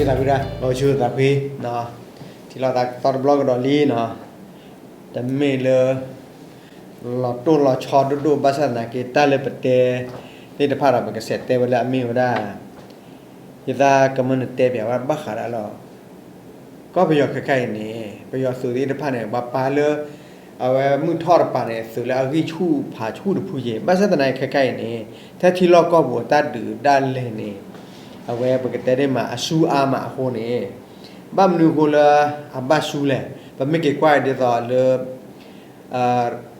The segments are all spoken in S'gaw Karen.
သးဝံၣ်ဒၣ် လီၤဆူသးဖှံ, ထံၣ်လိာ်သးသီတဘျီကဒီးလံနီၤ, တမ့ၢ်လၢ လီၤတိၢ်လီၤဆီဒိၣ်ဒိၣ် ဘၣ်ဆၣ်သနာ်က့ တၢ်လၢပတဲသ့ၣ်တဖၣ်ဒီး ပကစးတဲဝဲလၢအမ့ၢ်ဝဲဒၣ် ယသးကမၢနတဲပၠးဝဲဘၣ်ဃးဒၣ်လီၤ. ကီၢ်ပယီၤခဲခါအံၤန့ၣ် ပယီၤသုးသ့ၣ်တဖၣ်န့ၣ် ပှၤပာ်လၢ အဝဲမုၢ်ထီၣ်တပၤန့ၣ် သုးလၢအဂံၢ်ဆူၣ်ဖးဆူၣ်တဖုယဲၢ်, ဘၣ်ဆၣ်သနာ်က့ခဲခါအံၤန့ၣ် ထဲထံလီၢ်ကီၢ်ပူၤအတၢ်ဒုးဒၣ်လဲာ်န့ၣ် အဝဲပကတဲဒ်မး အဆူအါမးအဃိန့ၣ် ဘၣ်မနုၤအဃိလၢအဘၣ်ဆူလဲၣ်. ပမ့ၢ်က့ၤကွၢ်ဒ်သိးလၢ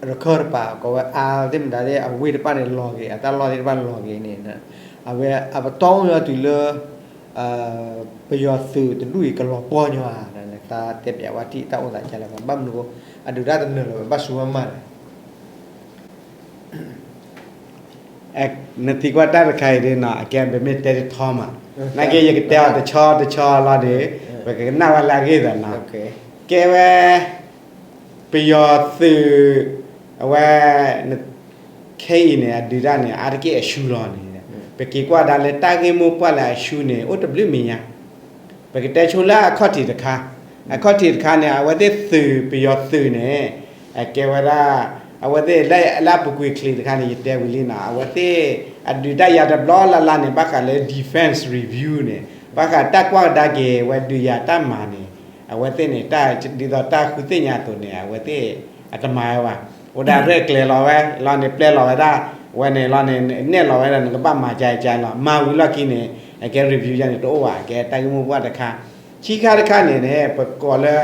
ရခၢၣ်တပၤ ကိးဝဲအါသ့ၣ်မတၤသ့ၣ် အဝ့ၢ်တဖၣ်န့ၣ်လီၤက့ၤ အတၢ်လီၢ်သ့ၣ်တဖၣ်လီၤက့ၤန့ၣ် အဝဲအပတီၢ်အိၣ်ညီတုၤလၢ ပယီၤသုးတဒူၣ်အံၤကလီၤပှီၢ်ညီဧါ, သးတဲပၠးဝဲထံၣ်တၢ်အိၣ်သးကလဲၣ်, ဘၣ်မနုၤအဃိ အဒုးတၢ်တနၢၤလၢၤဝဲ ဘၣ်ဆူမးမးလဲၣ်. နသံကွၢ်တၢ်တခါအံၤဒ်နီၤ အကဲပမ့ၢ်တဲတထီမး, နာ်က့ယကတဲအီၤတဆီတဆီလီၤဒီး ပကကနၣ်ဝဲလၢအဂ့ၢ်သးနီၤ, ကဲဝဲ ပယီၤသုး အဝဲ ခဲအံၤန့ၣ် အဒုးတၢ်န့ၣ် အါတက့ၢ်အဆူလီၤန့ၣ်, ပက့ၤကွၢ်ဒၣ်လၢတၢ်ဂ့ၢ်မိၢ်ပှၢ်လၢအဆူန့ၣ် အိၣ်တဘျုးမဲာ်ညါ, ပကတဲဆိလၢအခီၣ်ထံးတခါ, အခီၣ်ထံးတခါန့ၣ် အဝဲသ့ၣ်သုး ပယီၤသုးန့ၣ် အကဲဝဲဒၣ် အဝဲသ့ၣ်လၢအပူၤကွံာ်ချံးတခါန့ၣ် ယတဲဝံၤလံနီၤ, အဝဲသ့ၣ် အဒုးတၢ်ယၤတဘျီလၢ်လၢ်န့ၣ် ဘၣ်ဃးလၢ defense review န့ၣ် ဘၣ်ဃးတၢ်ကွၢ်ကဒါက့ၤဝဲဒုးယၤတၢ်မၤန့ၣ် အဝဲသ့ၣ်န့ၣ် ဒ်သိးတၢ်ဃုသ့ၣ်ညါအသိးန့ၣ် အဝဲသ့ၣ် အတမၤဝဲဘၣ်, အိၣ်ဒၣ်ရဲၣ်ကျဲၤလီၤဝဲလီၤန့ၣ် ပျဲလီၤဝဲဒၣ် ဝဲန့ၣ်လီၤန့ၣ် နဲၣ်လီၤဝဲဒၣ် နကဘၣ်မၤကကလီၤ, မၤဝံၤလီၢ်ခံန့ၣ် အကဲ review ယၤန့ၣ် တအိၣ်ဘၣ်, အကဲတၢ်ဂ့ၢ်မိၢ်ပှၢ်တခါ, ခံခါတခါန့ၣ်န့ၣ် ပကိးလၢ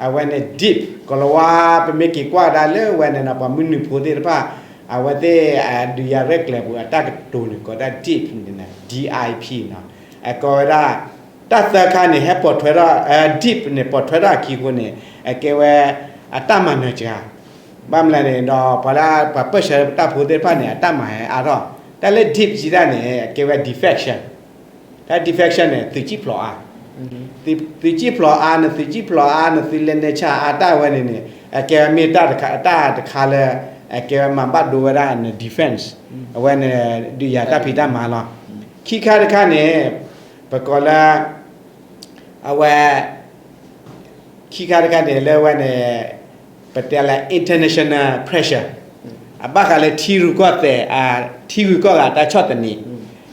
အဝဲန့ၣ် deep ကီၤလၤဝါ ပမ့ၢ်က့ၤကွၢ်ဒၣ်လၢဝဲန့ၣ်နီၤ ပှၤမုၢ်နုာ်ဖိသ့ၣ်တဖၣ် အဝဲသ့ၣ်အဒုးယၤရဲၣ်ကျဲၤပူၤ အတၢ်ကတိၤန့ၣ် ကိးဒၣ် deep န့ၣ် D I P နီၤ, အကိးဝဲဒၣ် တၢ်သၢခါန့ၣ် ဟဲပိာ်ထွဲထီၣ် deep န့ၣ် ပိာ်ထွဲထီၣ်အခံအဃိန့ၣ် အကဲဝဲ အတၢ်မၤနၢၤစှၤ, ဘၣ်မနုၤလဲၣ်န့ၣ်ဒီး ပှၤလၢပှၤပၢၢ်ဆၢတၢ်ဖိသ့ၣ်တဖၣ်န့ၣ် အတၢ်မၤဟဲအါထီၣ်, တၢ်လၢ deep စံးတၢ်န့ၣ် အကဲဝဲ defection, တၢ် defection န့ၣ် သုးကံၣ်ဖျိးအါ သုးကံၣ်ဖျိးအါန့ၣ် သုးကံၣ်ဖျိးအါန့ၣ် သုးလဲၤနုာ်ဆါအါတၢ်ဝဲန့ၣ်န့ၣ် အကဲဝဲမ့ၢ်တၢ်တခါလၢ အကဲဝဲမၤဘၣ်ဒိဝဲဒၣ်န့ၣ် defense အဝဲန့ၣ် ဒုးယၤတၢ်ဖံးတၢ်မၤလီၤ. ခံခါတခါန့ၣ် ပကိးလၢ အဝဲ ခံခါတခါန့ၣ် လၢဝဲန့ၣ် ပတဲလၢ international pressure အဘၣ်ဃးလၢထံရူၢ်ကီၢ်သဲး ထံဂုၤကီၢ်ဂၤတၢ်ဆီၣ်သနံး,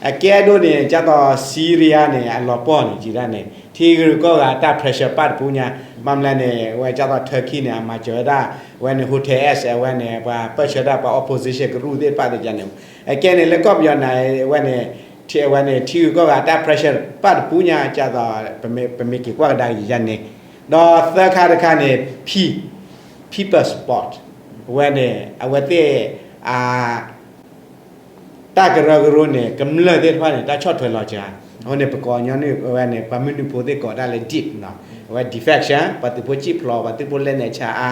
အကဲဒိၣ်န့ၣ် ကၢ်သိး Syria န့ၣ် အလီၤပှီၢ်န့ၣ် ကံဒၣ်န့ၣ် ထံဂုၤကီၢ်ဂၤတၢ် pressure ပၣ်တပူၤညါ, ဘၣ်မနုၤလဲၣ်န့ၣ် ဝဲကၢ်သိး Turkey န့ၣ် အမၤစၢၤဝဲဒၣ် ဝဲန့ၣ် Houthi အဝဲန့ၣ် ပှၤပၢၢ်ဆၢတၢ် ပှၤ opposition ကရူၢ်သ့ၣ်တဖၣ်သ့ၣ်ကါန့ၣ်, အကဲန့ၣ်လၢကီၢ်ပယီၤန့ၣ် ဝဲန့ၣ် ထံ အဝဲန့ၣ် ထံဂုၤကီၢ်ဂၤတၢ် pressure ပၣ်တပူၤညါ ကၢ်သိး ပမ့ၢ်က့ၤကွၢ်ကဒါက့ၤယါန့ၣ်, ဒီးသၢခါတခါန့ၣ် P, people support ဝဲန့ၣ် အဝဲသ့ၣ် အ တၢ်ကရၢကရိန့ၣ် ကမျၢၢ်သ့ၣ်တဖၣ်န့ၣ် တၢ်ဆီၣ်ထွဲလီၤစှၤ, အဃိန့ၣ် ပကိးညီနုၢ်ဝဲန့ၣ် ပှၤမုၢ်နုာ်ဖိသ့ၣ်ကိးဒၣ်လၢ deep နီၤ, အဝဲ defection ပှၤသုးဖိကံၣ်ဖျိး ပှၤသုးဖိလဲၤနုာ်ဆါအါ,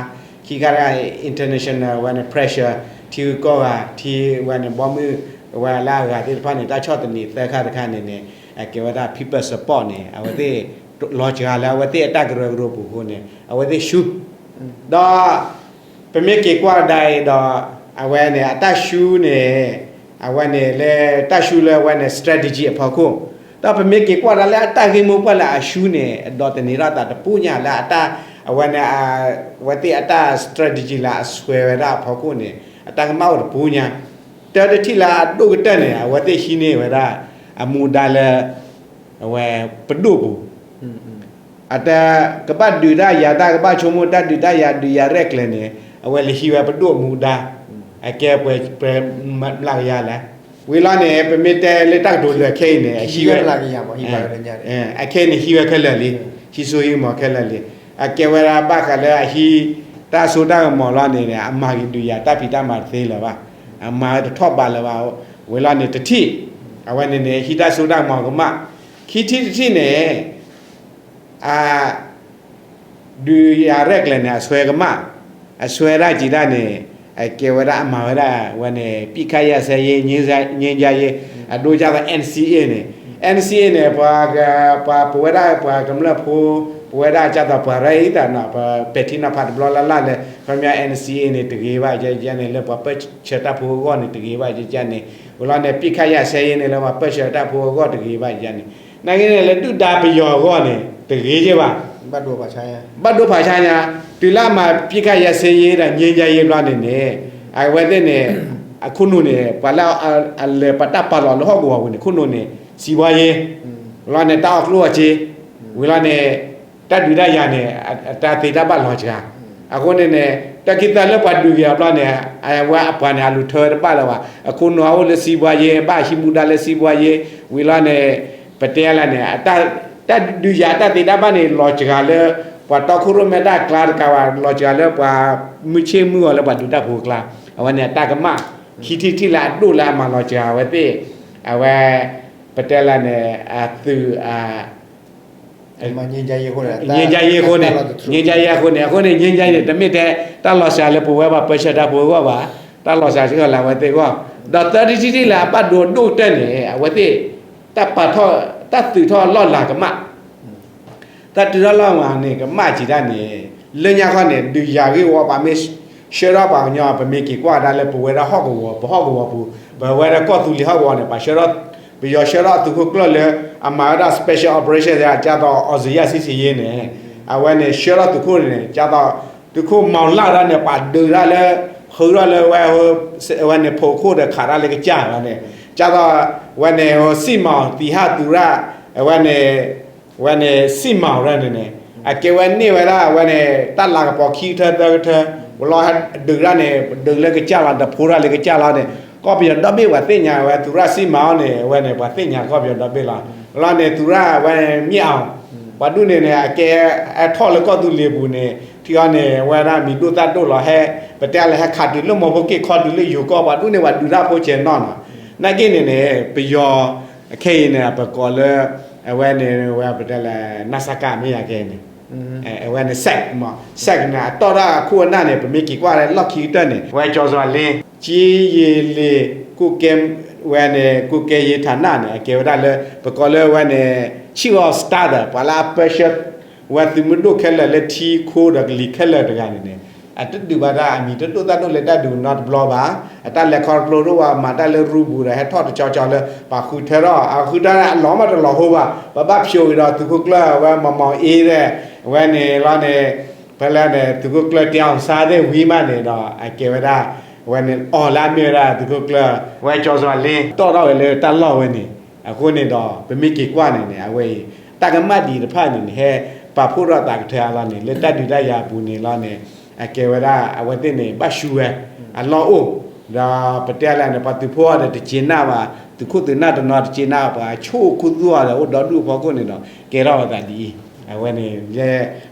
ခံခါတခါ international ဝဲန့ၣ် pressure ထံဂုၤကီၢ်ဂၤ ထံဝဲန့ၣ် ဘီမုၢ်ဝဲလၢအဂၤသ့ၣ်တဖၣ်န့ၣ် တၢ်ဆီၣ်သနံး သၢခါတခါန့ၣ်န့ၣ် အကဲဝဲဒၣ် people support န့ၣ် အဝဲသ့ၣ် လီၤစှၤလၢအဝဲသ့ၣ်အတၢ်ကရၢကရိပူၤအဃိန့ၣ် အဝဲသ့ၣ်ဆူ ဒီး ပမ့ၢ်က့ၤကွၢ်ကဒါအံၤဒီး အဝဲန့ၣ် အတၢ်ဆူန့ၣ် အဝဲန့ၣ်လၢတၢ်ဆူလၢအဝဲန့ၣ် strategy အဖီခိၣ်, ဒီးပမ့ၢ်က့ၤကွၢ်ဒၣ်လၢအတၢ်ဂ့ၢ်မိၢ်ပှၢ်လၢအဆူန့ၣ် အဒိးသန့ၤထီၣ်သးတပူၤညါလၢအတၢ် အဝဲန့ၣ် အဝဲသ့ၣ်အတၢ် strategy လၢအဆွဲဝဲဒၣ်အဖီခိၣ်န့ၣ် အတၢ်ကမၣ်အိၣ်တပူၤညါ, တၢ်တထံၣ်လၢအဒိၣ်ကတၢၢ်န့ၣ် အဝဲသ့ၣ်ဟံးန့ၢ်ဝဲဒၣ် အမူဒါလၢ အဝဲပဒိၣ်ပူၤ အတၢ်ကဘၣ်ဒုးတၢ်ယၤ တၢ်ကဘၣ်ဆိကမိၣ်တၢ်ဒုးတၢ်ယၤ ဒုးယၤရဲၣ်ကျဲၤန့ၣ် အဝဲလဲၤဟံးဝဲပဒိၣ်မူဒါ, အကဲပှဲၤပှဲၤမျးကယၤလဲၣ်, ဝံၤလီၤန့ၣ် ပမ့ၢ်တဲလၢတၢ်ကတိၤလၢခဲအံၤန့ၣ် အဟံးဝဲ အခဲအံၤန့ၣ်ဟံးဝဲခဲလၢာ်လံ, ဟံးစိဟံးမီၤခဲလၢာ်လံ, အကဲဝဲဒၣ်ဘၣ်ဃးလၢအဟံးတၢ်စိတၢ်ကမီၤလီၤန့ၣ် အမၤက့ၤဒုးယၤတၢ်ဖံးတၢ်မၤတသ့လၢၤဘၣ်, အမၤဝဲတထီၣ်ဘးလၢၤဘၣ်, ဝံၤလီၤန့ၣ်တထံၣ်, အဝဲန့ၣ်န့ၣ် ဟံးတၢ်စိတၢ်ကမီၤကမၣ်, ခံထံၣ်တထံၣ်န့ၣ် အ ဒုးယၤရဲၣ်ကျဲၤန့ၣ် အဆွဲကမၣ်, အဆွဲဒၣ်ကံဒၣ်န့ၣ် အကဲဝဲဒၣ်အမၤဝဲဒၣ်ဝဲန့ၣ် ပစ်ခတ်ရပ်စဲရေး ငြိမ်းချမ်းရေး အဒိကၢ်သိး NCA န့ၣ်, NCA န့ၣ် ပှၤ ပှၤပဝဲဒၣ်ပှၤကမျၢၢ်ဖိ ပဝဲဒၣ်ကၢ်သိးပှၤရၢအံၤတၢ်နီၤ ပပဲာ်ထံနီၤဖးတဘျီလၢ်လၢ်လၢ ခီပညီ NCA န့ၣ် တဂ့ၤဘၣ်ယဲယဲန့ၣ် လၢပှၤပၢၢ်ဆၢတၢ်ဖိအဂီၢ်န့ၣ် တဂ့ၤဘၣ်ယဲယဲန့ၣ်, ဝံၤလီၤန့ၣ် ပစ်ခတ်ရပ်စဲရေး န့ၣ် လၢပှၤပၢၢ်ဆၢတၢ်ဖိအဂီၢ်တဂ့ၤဘၣ်ယဲန့ၣ် နာ်က့န့ၣ် လၢဒုၣ်ဒါပယီၤအဂီၢ်န့ၣ် တဂ့ၤက့ဘၣ်. ဘၣ်ဒိဖးဆါညါ, တုၤလၢအမၤ ပစ်ခတ်ရပ်စဲရေး ဒီး ငြိမ်းချမ်းရေး ဘျီန့ၣ်န့ၣ် အဝဲသ့ၣ်န့ၣ် အခိၣ်နူာ်န့ၣ် ပှၤလၢအလဲၤပှၤတၢ်ပာ်လီၤလၢဟီၣ်ကဝီၤပူၤန့ၣ် ခိၣ်နူာ်န့ၣ် စီးပွားရေး, လီၤန့ၣ် တၢ်အီၣ်ကျိၣ်အီၣ်စ့, ဝံၤလီၤန့ၣ် တၢ်ဒုးတၢ်ယၤန့ၣ် အတၢ်သ့တၢ်ဘၣ်လီၤစှၤ. အဃိန့ၣ်န့ၣ် တၢ်ခံသၢလၢပှၤဒုးက့ၤအဘျီန့ၣ် အဝဲအပှၤန့ၣ် အလူၤထၢဝဲတဘၣ်လၢၤဘၣ်. အခိၣ်နူာ်အအိၣ်လၢ စီးပွားရေး ဘၣ်ဟံးမူဒါလၢ စီးပွားရေး ဝံၤလီၤန့ၣ် ပတဲလဲၣ်န့ၣ် တၢ်ဒုးယၤအတၢ်သ့တၢ်ဘၣ်န့ၣ် လီၤစှၤလၢ ပှၤတီခိၣ်ရိၣ်မဲတၢ်အကျါတကးဘၣ် လီၤစှၤလၢပှၤမုၢ်ဆ့ၣ်မုၢ်ဂီၤလၢပှၤဒုးတၢ်ဖိအကျါ, အဝဲန့ၣ်အတၢ်ကမၣ်, ခံထံၣ်တထံၣ်လၢအဒိၣ်လၢအမၤလီၤစှၤအဝဲသ့ၣ်, အဝဲ ပတဲလဲၣ်န့ၣ် အသုး ငြိမ်းချမ်းရေးအဃိန့ၣ်, ငြိမ်းချမ်းရေးအဃိန့ၣ်, ငြိမ်းချမ်းရေးအဃိန့ၣ်, အဃိန့ၣ် ငြိမ်းချမ်းရေးန့ၣ် တမ့ၢ်ထဲ တၢ်လီၤစှၤလၢပဝဲပှၤပၢဆှၢတၢ်ဖိအဂီၢ်ဘၣ်, တၢ်လီၤစှၤစ့ၢ်ကီးလၢအဝဲသ့ၣ်အဂီၢ်, ဒီးသၢထံၣ်တထံၣ်လၢအဘၣ်ဒိဒိၣ်ကတၢၢ်န့ၣ် အဝဲသ့ၣ် တၢ်ပာ်ထီၣ် တၢ်သုးထီၣ်လီၢ်လၤကမၣ် တၢ်တုၤထီၣ်လီၢ်မးန့ၣ် ကမၣ်စံးတၢ်န့ၣ်, လၢညါခီန့ၣ် ဒုးယၤဂ့ၢ်ဝီ ပှၤမ့ၢ်ဆှၢထီၣ်ပှၤကညီ ပမ့ၢ်က့ၤကွၢ်ဒၣ်လၢပဝဲဒၣ်ဟီၣ်ကဝီၤပူၤ ပဟီၣ်ကဝီၤပူၤ ပဝဲဒၣ်ကီၢ်သူလ့ၤဟီၣ်ကဝီၤန့ၣ် ပှၤဆှၢထီၣ် ပယီၤဆှၢထီၣ်သုးခိၣ်ကျၢၢ်လၢ အမၤဝဲဒၣ် special operation ဒ်သိး အောင်ဇေယျစစ်ဆင်ရေးန့ၣ်, အဝဲန့ၣ်ဆှၢထီၣ်သုးခိၣ်န့ၣ် ဒ်သိး သုးခိၣ်မီၤလၢ်ဒၣ်န့ၣ် ပှၤဒုးတၢ်လၢ ဃုထီၣ်လၢဝဲ အဝဲန့ၣ်ဖိးခိၣ်ဒီးခးတၢ်လၢကစၢ်လီၤန့ၣ်, ဒ်သိး အဝဲန့ၣ် စံၣ်မီၤ သံဟၣ်သူရၣ် အဝဲန့ၣ် အဝဲန့ၣ် စံၣ်မီၤရၢန့ၣ်န့ၣ် အကဲဝဲန့ၢ်ဝဲဒၣ် အဝဲန့ၣ် တၢ်လၤကပီၤခံကထၢသၢကထၢ ဝံၤလီၤဒုးတၢ်န့ၣ် ဒုးလၢကစၢ်လီၤ တဖိးတၢ်လၢကစၢ်လီၤန့ၣ် ကီၢ်ပယီၤဒီဘ့ၣ်ပှၤသ့ၣ်ညါဝဲ သူရစံၣ်မီၤန့ၣ် အဝဲန့ၣ် ပှၤသ့ၣ်ညါကီၢ်ပယီၤဒီဘ့ၣ်လီၤ. ဝံၤလီၤန့ၣ် သူရၣ် အဝဲန့ၣ် မ့ၢ်အီၤ ပှၤဒူၣ်န့ၣ်န့ၣ် အကဲဟဲထီၣ်လၢကီၢ်သူလ့ၤပူၤန့ၣ် ထံအီၤန့ၣ် အဝဲဒၣ်မံၤဒိၣ်သၣ်ဒိၣ်လီၤ ဟဲ ပတဲလၢဟဲခးတုၤလၢမီဖိက့ၢ်ခီတုၤလၢယိၤကီၢ် ပှၤဒူၣ်န့ၣ် ပှၤဒုးတၢ်ဖိဆဲးနီၢ်နီၢ် နာ်က့န့ၣ်န့ၣ် ပယီၤ ခဲအံၤန့ၣ် ပကိးလၢ အဝဲန့ၣ် ဝဲပတဲလၢ နစက မ့ၢ်ယၤခဲအံၤန့ၣ် အဝဲန့ၣ် စဲး စဲးန့ၣ် အတီၢ်ဒၣ်အခိၣ်အနၢ်န့ၣ် ပမ့ၢ်က့ၤကွၢ်လၢလီၢ်ခံကတၢၢ်န့ၣ် ဝဲကၠီၤစှၤလ့ ကၠ့ယ့လ့ ကိးကဲ ဝဲန့ၣ် ကွပ်ကဲရေးဌာနန့ၣ် အကဲဝဲဒၣ်လၢ ပကိးလၢဝဲန့ၣ် chief of staff ပှၤလၢအပၢဆှၢ ဝဲသုးမုၢ်ဒိၣ်ခဲလၢာ်လၢထံခိၣ်ဒီးကလံၤခဲလၢာ်တဂၤန့ၣ်န့ၣ် အတဒုးဘၣ်တၢ်အမံၤတဒိၣ်တၢ်ဒိၣ်လၢတၢ်ဒုးနီတဘျီဘၣ်. အတၢ်လဲၤခီဖျိတအိၣ်ဘၣ် မၤတၢ်လၢရူပူၤဒီး ဟဲထီၣ်တကၠီကၠီလၢ ပှၤဃုထၢထီၣ် အဃုထၢအလီၢ်မးတလီၤဟိဘၣ် ပဘၣ်ဖျိးက့ၤဒီးသုးခိၣ်ကျၢၢ်ဝဲ မီၤမီၤအ့သ့ၣ် ဝဲန့ၣ်လီၤန့ၣ် ဖဲလၢန့ၣ် သုးခိၣ်ကျၢၢ်တ့အီၣ်စါသ့ၣ်ဝံၤမးန့ၣ်ဒီး အကဲဝဲဒၣ် ဝဲန့ၣ် အီၤလၢအမ့ၢ်ဝဲဒၣ်သုးခိၣ်ကျၢၢ် ဝဲကၠီၤစှၤလ့ တီၢ်ထီၣ်ဝဲလၢတၢ်လီၢ်ဝဲန့ၣ် အဃိန့ၣ်ဒီး ပမ့ၢ်က့ၤကွၢ်န့ၣ်န့ၣ် အဝဲအံၤ တၢ်ကမၣ်ဒ်အံၤတဖၣ်န့ၣ်န့ၣ် ဟဲပာ်ဖှိၣ်ထီၣ်သးကတၢၢ်အါလီၤန့ၣ် လၢတၢ်ဒုးတၢ်ယၤအပူၤန့ၣ်လီၤန့ၣ် အကဲဝဲဒၣ် အဝဲသ့ၣ်န့ၣ် ဘၣ်ရှူဝဲ အလီၢ်အိၣ် ဒီးပတဲလဲၣ်န့ၣ် ပှၤသုးဖိအီၤဒီးတစ့နၢ်ဘၣ် သုးခိၣ်သုးနၢ်တနီၤတစ့နၢ်ဘၣ် ပှၤဆိၣ်ခူသူၣ်အီၤဒီးအိၣ်ဒီဒူၣ်အဖီခိၣ်န့ၣ်ဒီး ကဲထီၣ်ဝဲသးဒ်အံၤ အဝဲန့ၣ် လၢ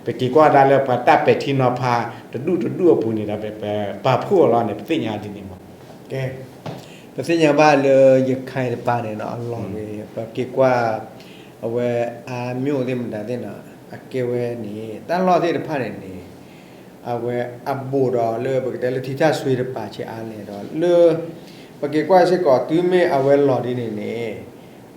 ပက့ၤကွၢ်ဒၣ်လၢပှၤတၢ်ပဲာ်ထံနီၤဖး တဒူၣ်တဒူၣ်အပူၤန့ၣ်ဒီး ပပာ်ဖှိၣ်အီၤလီၤန့ၣ် ပသ့ၣ်ညါဒ်န့ၣ်မး ပသ့ၣ်ညါဘၣ်လၢ ရခိုင်တပၤန့ၣ်နီၤ အလီၢ်ဂ့ၤ ပက့ၤကွၢ် အဝဲအါမျိၣ်သ့ၣ်မတၤသ့ၣ်နီၤ အကဲဝဲန့ၣ် တၢ်လီၢ်သ့ၣ်တဖၣ်န့ၣ်န့ၣ် အဝဲအဘူးဒီးလၢပကတဲလၢထံထၣ်စွ့တပၤဆံးအါလဲၣ်ဒီး လၢ ပက့ၤကွၢ်စ့ၢ်ကီးတုၤမ့ၢ်အဝဲလီၤဒ်န့ၣ်န့ၣ်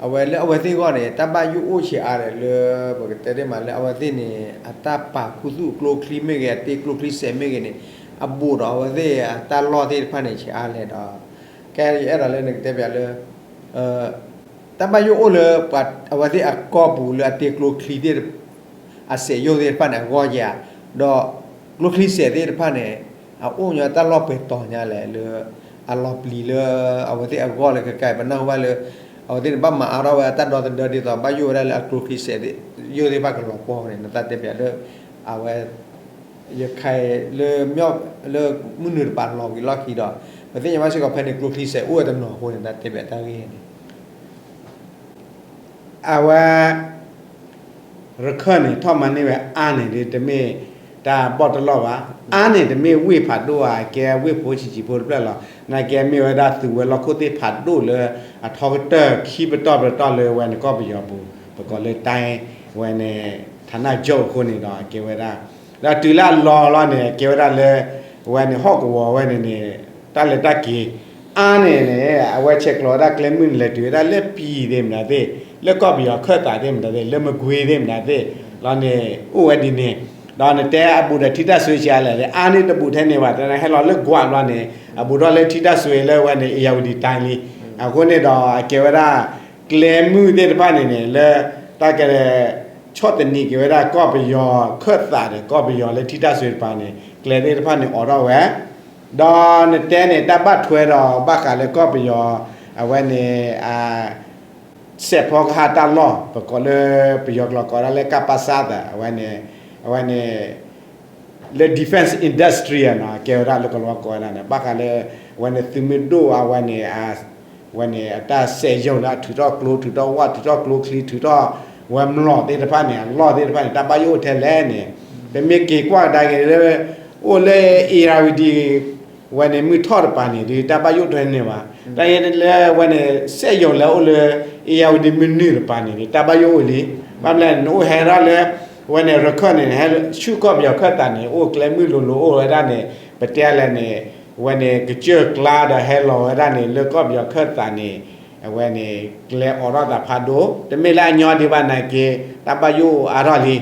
အဝဲလၢအဝဲသ့ၣ်အဂီၢ်န့ၣ် တၢ်ဘၣ်ယိၣ်အိၣ်ဆံးအါလဲၣ်လၢ ပကတဲသ့ၣ်မးလၢအဝဲသ့ၣ်န့ၣ် အတၢ်ပာ်ခူသူၣ်အကျိချံမ့ၢ်ဂ့ၤ အတ့ကျိချံစဲးမ့ၢ်ဂ့ၤန့ၣ် အဘူးဒီးအဝဲသ့ၣ်အတၢ်လီၢ်သ့ၣ်တဖၣ်န့ၣ်ဆံးအါလဲၣ်ဒီး ကဲယအဲၣ်ဒိးလၢနကတဲပျးလၢ တၢ်ဘၣ်ယိၣ်အိၣ်လၢပှၤအဝဲသ့ၣ်အကီၢ်ပူၤလၢအတ့ကျိချံသ့ၣ် အစဲးယိၣ်သ့ၣ်တဖၣ်န့ၣ် အဂီၢ်ယၤ, ဒီးကျိချံစဲးသ့ၣ်တဖၣ်န့ၣ် အအိၣ်ညီတၢ်လီၢ်ပှဲၤတီၤညါလဲၣ်လၢ အလီၤပျံၤလၢအဝဲသ့ၣ်အဂီၢ်လၢကကဲ ပနၢ်ဟူဘၣ်လၢ အဝဲသ့ၣ်န့ၣ် ဘၣ်မၤအါထီၣ်ဝဲတၢ်ဒီသဒၢဒ်သိး ဘၣ်ယိၣ်ဝဲဒၣ်လၢအကျိချံစဲးသ့ၣ် ယိၣ်သ့ၣ်တဖၣ်ကလီၤပှီၢ်န့ၣ် နတၢ်တဲပျးလၢ အဝဲ ရခိုင်လၢ လၢမုၢ်နုာ်တပၤလီၤဝံၤလီၢ်ခံဒီး ပသ့ၣ်ညါဘၣ်စ့ၢ်ကီးဖဲန့ၣ် ကျိချံစဲးအိၣ်ဝဲတနီၤအဃိန့ၣ် တၢ်တဲဘၣ်တၢ်ဂ့ၢ်န့ၣ် အဝဲ ရခၢၣ်န့ၣ် ထီၣ်မၤန့ၢ်ဝဲအါန့ၣ် တမ့ၢ်တၢ်ဘီၣ်တလီၢ်ဘၣ်. အါန့ၣ် တမ့ၢ်ဝ့ၢ်ဖးဒိၣ်ဧါ, ကဲဝ့ၢ်ဖိဆံးဆံးဖိတဖျၢၣ်လီၤ. နာ်က့မ့ၢ်ဝဲဒၣ်သုးဝဲၤလီၢ်ခိၣ်သ့ၣ်ဖးဒိၣ်လၢ အထီကတၢၢ်ခံပတီၢ်ပတီၢ်လၢဝဲန့ၣ်ကီၢ်ပယီၤပူၤ ပကိးလၢ တိုင်း ဝဲန့ၣ် ဌာနချုပ် အဃိန့ၣ်ဒီး ကဲဝဲဒၣ် ဒီးတုၤလၢအလီၤလီၤန့ၣ် ကဲဝဲဒၣ်လၢ ဝဲန့ၣ်ဟီၣ်ကဝီၤဝဲန့ၣ်န့ၣ် တၢ်လဲၤတၢ်က့ၤ အါန့ၣ်န့ၣ် အဝဲဆဲးကျိးဝဲဒၣ်ကျဲမုၢ်န့ၣ် လဲၤတုၤဝဲဒၣ်လၢပံၤသ့ၣ်မတၤသ့ၣ် လၢကီၢ်ပယီၤခၢၣ်သးသ့ၣ်မတၤသ့ၣ် လၢမကွ့ၤသ့ၣ်မတၤသ့ၣ် လီၤန့ၣ် အိၣ်ဝဲဒ်န့ၣ် ဒီးနတဲအဘူးဒီးထံတၢ်စွ့ဆံးအါလဲၣ် အါန့ၣ်တဘူးထဲန့ၣ်ဘၣ် တဟဲလီၤလၢကွးဘျီန့ၣ် အဘူးထီၣ်လၢထံတၢ်စွ့လၢဝဲန့ၣ် ဧရာဝတီတိုင်းလံ. အဃိန့ၣ်ဒီး အကဲဝဲဒၣ် ကျဲမုၢ်သ့ၣ်တဖၣ်န့ၣ်န့ၣ် လၢ တၢ်က ဆီၣ်သနံးက့ၤဝဲဒၣ်ကီၢ်ပယီၤခၢၣ်သးဒီး ကီၢ်ပယီၤလၢထံတၢ်စၢတပၤန့ၣ် ကျဲသ့ၣ်တဖၣ်န့ၣ်အိးထီၣ်ဝဲ, ဒီးနတဲန့ၣ် တၢ်ဘၣ်ထွဲဒီးဘၣ်ဃးလၢကီၢ်ပယီၤ အဝဲန့ၣ် စဲးဖီကဟၣ်တၢ်လီၢ် ပကိးလၢပယီၤကျိာ်ကိးဒၣ်လၢ ကပစ သး အဝဲန့ၣ် အဝဲန့ၣ် လၢ defense industry နီၤ ကဲဝဲဒၣ်လၢကလီကိးဝဲဒၣ်န့ၣ် ဘၣ်ဃးလၢ အဝဲန့ၣ်သုးမုၢ်ဒိၣ်အဝဲန့ၣ် အဝဲန့ၣ်အတၢ်စဲးယိာ်လၢအထုးထီၣ်ကျိ ထုးထီၣ်ဝၣ် ထုးထီၣ်ကျိချံ ထုးထီၣ်ဝဲမျိာ်သ့ၣ်တဖၣ်န့ၣ် အလီၢ်သ့ၣ်တဖၣ်န့ၣ် တၢ်ဘၣ်ယိၣ်အိၣ်ထဲလဲၣ်န့ၣ် ပမ့ၢ်က့ၤကွၢ်ကဒါက့ၤလၢ အိၣ်လၢ အ့ၣ်ယၣ်ဝတံၣ် ဝဲန့ၣ်မုၢ်ထီၣ်တပၤန့ၣ်ဒီး တၢ်ဘၣ်ယိၣ်ထွဲန့ၢ်ဘၣ်. တၢ်လၢဝဲန့ၣ် စဲးယိာ်လၢအိၣ်လၢ အ့ၣ်ယၣ်ဝတံၣ်မုၢ်နုာ်တပၤန့ၣ်ဒီး တၢ်ဘၣ်ယိၣ်အိၣ်လံ. ဘၣ်မနုၤလဲၣ် နအိၣ်ဟဲဒၣ်လၢ ဝဲန့ၣ်ရခၢၣ်န့ၣ် ဟဲဆူၣ်ကီၢ်ပယီၤခၢၣ်သးန့ၣ် အိၣ်ကျဲမုၢ်လိၤလိၤအိၣ်ဝဲဒၣ်န့ၣ် ပတဲလဲၣ်န့ၣ် ဝဲန့ၣ်ကစၢၢ်ကျါဒီးဟဲလီၤဝဲဒၣ်န့ၣ် လၢကီၢ်ပယီၤခၢၣ်သးန့ၣ် အဝဲန့ၣ် ကျဲအိးထီၣ်သးဖးဒိၣ် တမ့ၢ်လၢအညီဒံးဘၣ်နာ်က့ တၢ်ဘၣ်ယိၣ်အါထီၣ်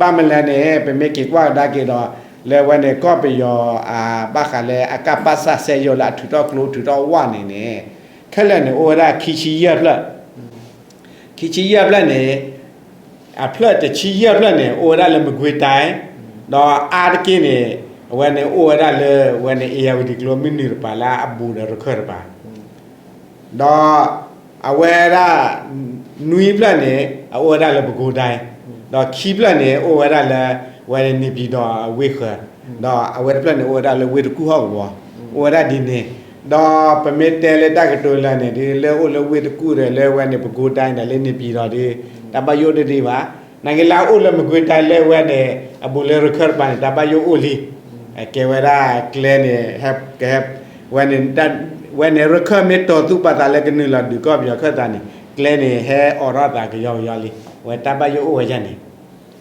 လံ. ဘၣ်မနုၤလဲၣ်န့ၣ် ပမ့ၢ်က့ၤကွၢ်ကဒါက့ၤဒီး လၢဝဲန့ၣ်ကီၢ်ပယီၤ အဘၣ်ဃးလၢအကပစ စဲးယိာ်လၢအထုးထီၣ်ကျိ ထုးထီၣ်ဝၣ်န့ၣ်န့ၣ် ခဲလၢာ်န့ၣ် အိၣ်ဝဲဒၣ်ခံဆံယဲၢ်ဖျၢၣ် ခံဆံယဲၢ်ဖျၢၣ်န့ၣ် အဖျၢၣ်တဆံယဲၢ်ဖျၢၣ်န့ၣ် အိၣ်ဝဲဒၣ်လၢမကွ့ၤတၢ်, ဒီးအါတက့ၢ်န့ၣ် အဝဲန့ၣ်အိၣ်ဝဲဒၣ်လၢ ဝဲန့ၣ်အ့ၣ်ယၣ်ဝတံၣ်ကျိမုၢ်နုာ်တပၤလၢအဘူးဒီးရခၢၣ်တပၤ ဒီးအဝဲဒၣ် နွံဖျၢၣ်န့ၣ် အအိၣ်ဝဲဒၣ်လၢပဲခူးတိုင်း, ဒီးခံဖျၢၣ်န့ၣ် အိၣ်ဝဲဒၣ်လၢ ဝဲန့ၣ်န့ၣ်ပၠံၣ်တီၣ်အဝ့ၢ်ဃၢၤ, ဒီးအဝဲတဖျၢၣ်န့ၣ် အိၣ်ဝဲဒၣ်လၢဝ့ၢ်တကူၣ်ဟီၣ်ကဝီၤ, အိၣ်ဝဲဒၣ်ဒ်န့ၣ်, ဒီးပမ့ၢ်တဲလၢတၢ်ကတိၤလၢာ်န့ၣ်ဒီး လၢအိၣ်လၢဝ့ၢ်တကူၣ်ဒီး လၢဝဲန့ၣ်ပဲခူးတိုင်းဒီး လၢန့ၣ်ပၠံၣ်တီၣ်ဒီး တၢ်ဘၣ်ယိၣ်တဒံးဘၣ်. နာ်က့လၢအအိၣ်လၢမကွ့ၤတိုင်းလၢဝဲန့ၣ် အဘူးလၢရခၢၣ်တပၤန့ၣ် တၢ်ဘၣ်ယိၣ်အိၣ်လံ. ကဲဝဲဒၣ်ကျဲန့ၣ် ဟဲ ကဟဲ ဝဲန့ၣ် ဝဲန့ၣ်ရခၢၣ်မ့ၢ်တီၤသူၣ်ပာ်သးလၢကနုာ်လီၤဒုးကီၢ်ပယီၤခၢၣ်သးန့ၣ် ကျဲန့ၣ် ဟဲအိးထီၣ်သးကယီကယီလံ. ဝဲတၢ်ဘၣ်ယိၣ်အိၣ်ဝဲဒၣ်န့ၣ်